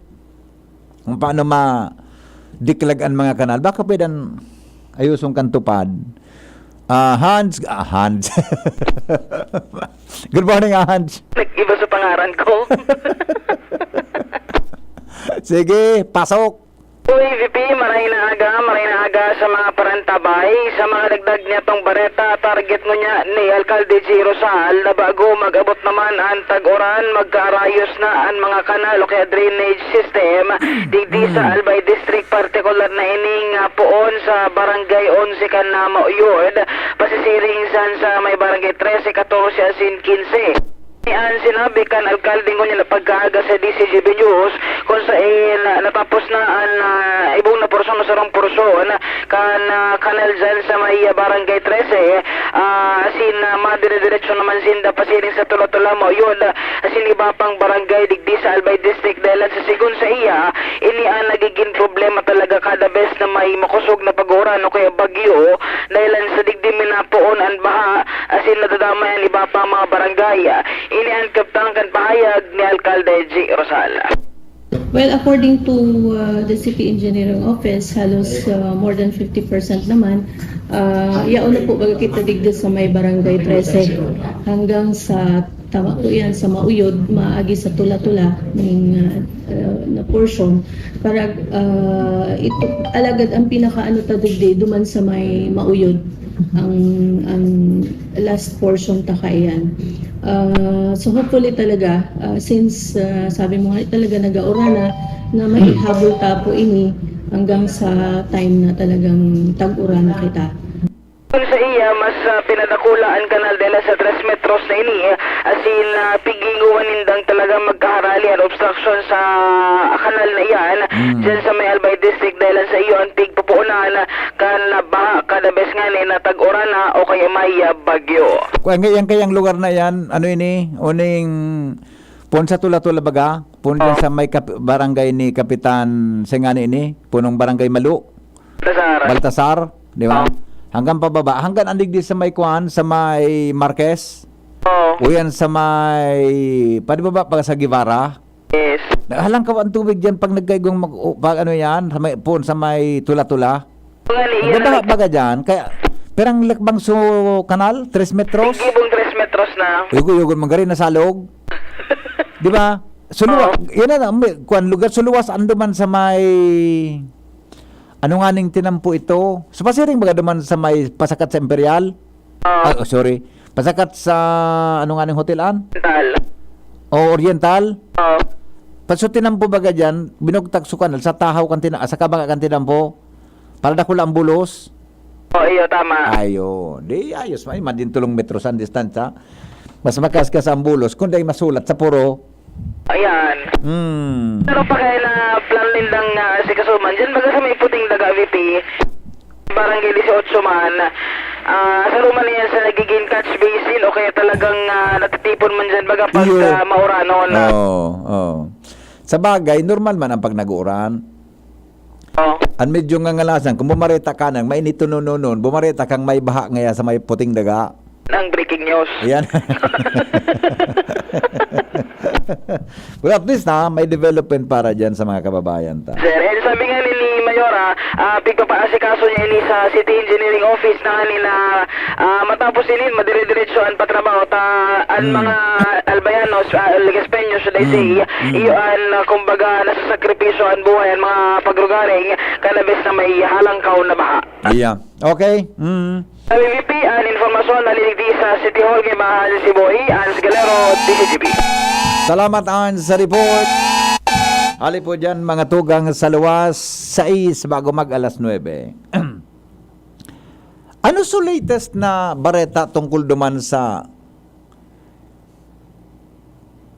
kung paano ma-declog ang mga kanal. Baka pwedeng ayuson kan tupad. Ah, Hans, ah, Hans. Good morning, Hans. Nag-iba sa pangaran ko. Sige, pasok. Uy, V P, maray na aga, maray na aga sa mga parantabay, sa mga dagdag niya tong bareta, target mo niya ni Alcalde G. Rosal na bago mag-abot naman ang tag-uran, magkaarayos na ang mga kanal o kaya drainage system digdi sa Albay District, partikular na ining ah, poon sa Barangay Onse kan Namo Yod, pasisiring san sa may Barangay Trese, Katorse asin Kinse. An sinabi kan alkalde ngunyan na pagkaaga sa D Z G B News, kung sain ah, natapos na an ah, ibong na porsyon o sarong porsyon kan ah, kanal dyan sa may ah, Barangay Trese, ah, asin ah, madire-diretso naman sinda pasiring sa Tula-Tula, Mauyod, ah, asin iba pang barangay digdi sa Albay District. Dahil sa sigon sa iya, ini ang nagiging problema talaga kada bes na may makosog na pag-uran o kaya bagyo, dahil sa digdi minapoon an baha, asin nadadamay an iba pang mga barangay. Ini an kabtang kan pahayag ni Alkalde G. Rosal. Well, according to uh, the City Engineering Office, halos uh, more than fifty percent naman. Uh, yaon na po baga kita digdi sa may Barangay Trese hanggang sa tama po yan sa Mauyod, maagi sa Tula-Tula ning uh, uh, na portion. Para uh, ito, alagad ang pinakaano ta digdi, duman sa may Mauyod, ang, ang last portion ta kaiyan. Ah, so hopefully talaga, ah, since ah, sabi mo nga talaga nag-auran na, na maihabol ta po ini hanggang sa time na talagang tag-uran na kita. Kun sa iya, mas ah, pinadakula an kanal dela sa tres metros na ini, asin uh, piginguan nindang talaga magkaharali an obstruction sa kanal na iyan. Diyan sa may Albay District, dahil sa iyo ang pigpupuunan kan baha kada bes nga ni natag-uran na o kaya may ah, bagyo. Kaya yan kayang lugar na yan, ano ini, uning pon sa Tula-Tula baga, pon dyan sa may kap- barangay ni Kapitan Sengani ini, punong barangay Malu, Baltasar. Baltasar, di ba? Hanggang pababa, hanggang andig di sa may kuan, sa may Marquez, Oo. o yan sa may, pwede ba ba, pag sa Guevara? Yes. Halang ka ang tubig dyan pag nagkaigong mag, o, pag ano yan, sa may, pon sa may Tula-Tula. Nga ni iyan Nagbaha nag- baga dyan, kaya perang lakbang so kanal, tres metros. Gibong tres metros na. Uyog-uyogon man gari, nasalog. Di ba? Suluwa, yan na, may, kuan, lugar suluwas, ando man sa may, ano nga ning tinampo ito? Sa pasiring baga duman sa may pasakat sa Imperial? Oo. Ah, oh, sorry. Pasakat sa, ano nga ning hotel an? Tal. O Oriental? Oo. Paso tinampo baga dyan, binugtak so kanal, sa tahaw kan tina, sa kabanga kan tinampo. Para dakula ang bulos. Oo, iyo, tama. Ayo, di ayos man, man din tulong metros ang distansya. Mas makaskas ang bulos, kundi masulat sa puro. Ayan. Hmm. Pero pa kaya na plan nindang uh, si Kasuman, dyan baga sa may puting daga, V P, barangay dieciocho man, ah sa Roma na yan sa nagiging catch basin o kaya talagang ah, natitipon man dyan baga pag Iyo. ah, mauranon na. Oo, oo. Sa bagay, normal man ang pag nag-uuran. Oh, Ang medyo ngangalasan, kung bumareta ka nang mainit to noon, bumareta kang may baha ngaya sa may puting daga. ang breaking news. Ayan. Well, at least na, may development para dyan sa mga kababayan ta. Sir, and sabi nga ni, ni Mayora, ah, pigpapaasikaso niya ini sa City Engineering Office na ni na ah, matapos ini, madire-diretso ang patrabaho ta ang Hmm. mga albayan Nos, ah, Legaspeños, dai Mm, si iya, mm. iyo an, ah, kumbaga, nasasakripisyo an buhay, an mga paglugaring, kanabis na may halangkaw na baha. Iya. Okay. Mm. Sa V P P, an informasyon na nilidi sa City Hall kay Mahal si Boy, Hans Galero, D C G P. Salamat, Hans, sa report. Hali po dyan, mga tugang sa luwas, sais bago mag alas nuebe. Ano so latest na bareta tungkol duman sa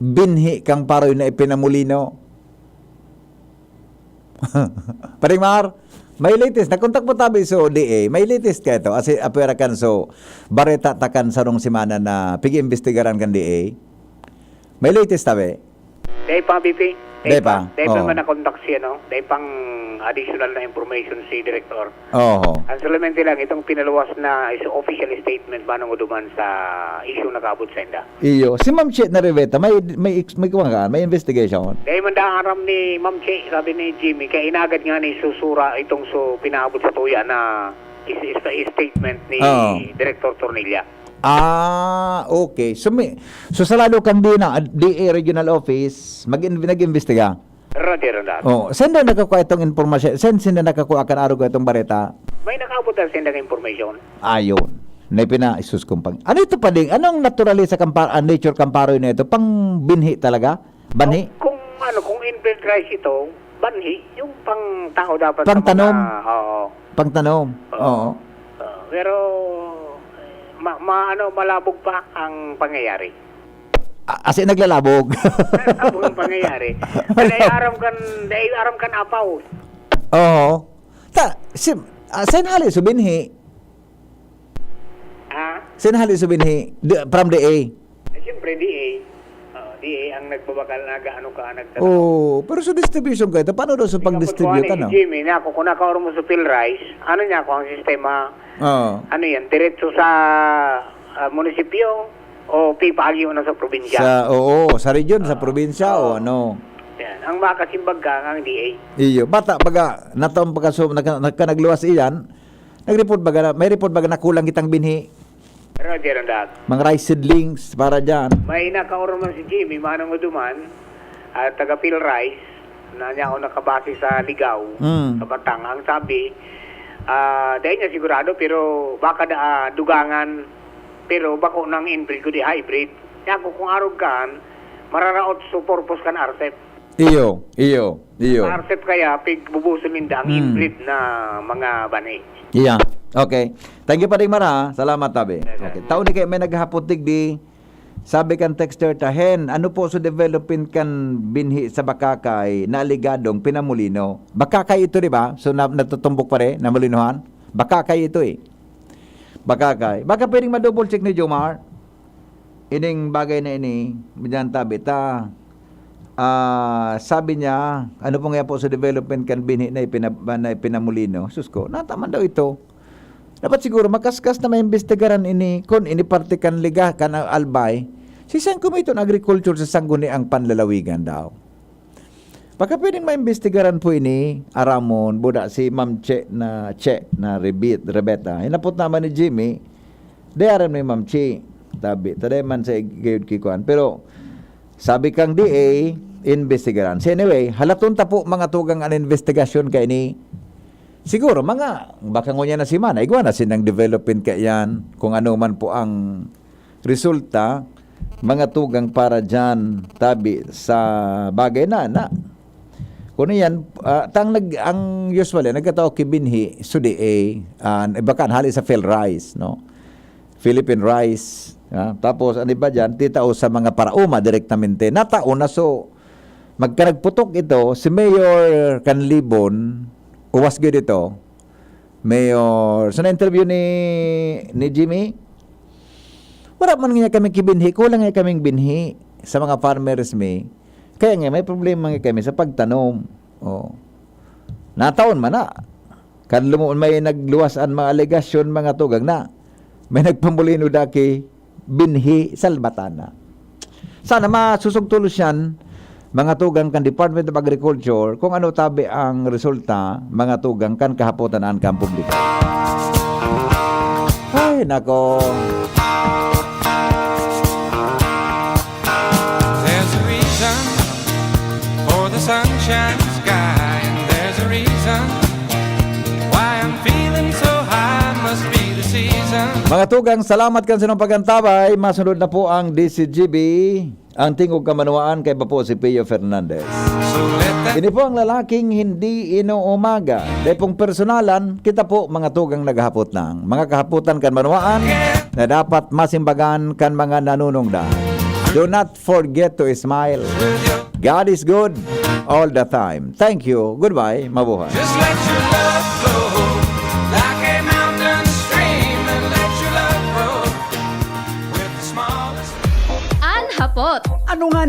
binhi kang paroy na ipinamulino? Paring Mar, may latest. Nakontak po tabi so D A. May latest ka ito. Kasi apwera kan so, bareta ta kan sarong semana na pig-iimbestigaran kan D A. May latest tabi? Dai pa, V P. Dai pa. Dai pa. Dai pa Oo. man nakontak siya, no? Dai pang additional na information si Director. Oho. Ang solamente lang, itong pinaluwas na is official statement manong duman sa issue nakaabot sa inda. Iyo. Si Ma'am Che Nariveta, may, may, ex- may kuwan ka, may investigation? Dai man da aram ni Ma'am Che, sabi ni Jimmy, kaya inagad nga ni susura itong so pinaabot sa tuya na is, is, is statement ni Oo. Director Tornilla. Ah, okay. So, may, so sa lalo kang D A, D A Regional Office, mag-, nag-imbestiga? Roger on that. Oh, saan daw nakakuha itong impormasyon? Saan sila nakakuha kan arog itong bareta? May nakaabot na sila ng impormasyon. Ayun. Na pina-, isus kong pang-, ano ito pa din? Anong naturalisa kan pa-, ah, nature kan paroy na ito? Pang binhi talaga? Banhi? Kung, kung ano, kung inbred rice ito, banhi, yung pang tao dapat sa Pang tanom? mga, oo. Pang tanom? Oo. Oo. Ah, pero, eh, ma-, ma-, ano, malabog pa ang pangyayari. A-, as in, naglalabog? Malabog ang pangyayari. Dahil aram kan, dahil aram kan apaw. Oo. Ta, si, ah, saan hali so binhi? Ha? Saan hali so binhi? Di, from D A? Eh, siyempre, D A. Oo, D A ang nagbabakal, nag-ano ka, nagtatao. Oo, pero sa distribution ka, ito, paano daw sa Ikaw, pag-distribute, kuha ni ano? Jimmy, na ako, kung nakaormo sa Phil Rice, ano niya ako ang sistema? Oo. Ano yan? Diretso sa, ah, munisipyo o pipaagi mo na sa probinsya? Sa, oo, sa region, sa Ah, probinsya, o oo. ano? Yan. Ang makasimbag ka, ang D A. Iyo, bata, baga, nataon pagka so, nagka-, nagka-, nagluwas iyan, nag-report baga na, may report baga na kulang kitang binhi? Roger on that. Mga rice seedlings para dyan. May nakaorman si Jimmy, manong duman, ah, taga Phil Rice, na niya ako nakabase sa Ligao, Mm. sa Batang. Ang sabi, ah, dahil niya sigurado, pero baka da, ah, dugangan, pero bako nang inbreed ko di hybrid. Kaya ako kung arog kan, mararaot sa purpose kan R C E P. Iyo, iyo, iyo. Sa R C E P kaya, pigbubuson ninda ang Hmm. inbreed na mga bani. Iya. Okay. Thank you, Pading Mara. Salamat, tabi. Okay. Tao ni kay may naghapot digdi. Sabi kan texter ta, "Hen, ano po sa development kan binhi sa Bakakay na aligadong pinamulino?" Bakakay ito, di ba? So, na-, natutumbok pa rin, namulinohan? Bakakay ito eh. Bakakay. Baka pwedeng ma-double check ni Jomar. Ining bagay na ini, diyan tabi ta. Ah, sabi niya, ano po nga po sa development kan binhi na ipinab-, na ipinamulino? Sus ko, nataman daw ito. Dapat siguro makaskas na maimbestigaran ini, kun ini parte kan liga, kan Albay. Si San Comito na Agriculture sa Sangguniang Panlalawigan daw. Baka pwedeng maimbestigaran po ini, aramon, buda si Ma'am Che na, Che na Rebet, Rebeta. Hinapot naman ni Jimmy, di aram ni Ma'am Che. Tabi, taday man sa gayud kikuan. Pero, sabi kang D A, imbestigaran. So anyway, halaton ta po mga tugang an investigasyon kay ni, siguro, mga, baka ngunyan na semana, igwa na sinang development kaiyan, kung ano man po ang resulta, mga tugang para dyan, tabi sa bagay na, na. Kung yan, ah, tang nag-, ang usually, nagkatao ki binhi, sudi eh, ah, iba kan, hali sa Phil Rice, no? Philippine Rice, ah, tapos, ano ba dyan, titao sa mga parauma direktamente. Natao na, so, magkaragputok ito, si Mayor Canlibon, uwas gyud ito, Mayor, sa na-interview ni, ni Jimmy, wala man nga kami kibinhi, kulang nga kaming binhi sa mga farmers mi. Kaya nga, may problema nga kami sa pagtanom. Oh. Nataon man na. Kan lumo-, may nagluwas an mga alegasyon, mga tugang na may nagpamulino daki, binhi, salbatana. Sana masusog tulos yan, mga tugang kan Department of Agriculture, kung ano tabi ang resulta, mga tugang kan kahapotan an kan publiko. Ay, nako. sky, and there's a reason why I'm feeling so high. Must be the season. Mga tugang, salamat kan sinong pag-antabay. Masunod na po ang D C G B. Ang tingog kamanwaan kay po si Pio Fernandez. So let that Ini po ang lalaking hindi inuumaga. Dahil pong personalan, kita po mga tugang naghahapot na. Mga kahapotan kan manwaan na dapat masimbagan kan mga nanunungdan. Do not forget to smile. God is good all the time. Thank you. Goodbye. Mabuhay. Just let your love flow like a mountain stream, and let your love grow with the smallest. An hapot. Ano nga ni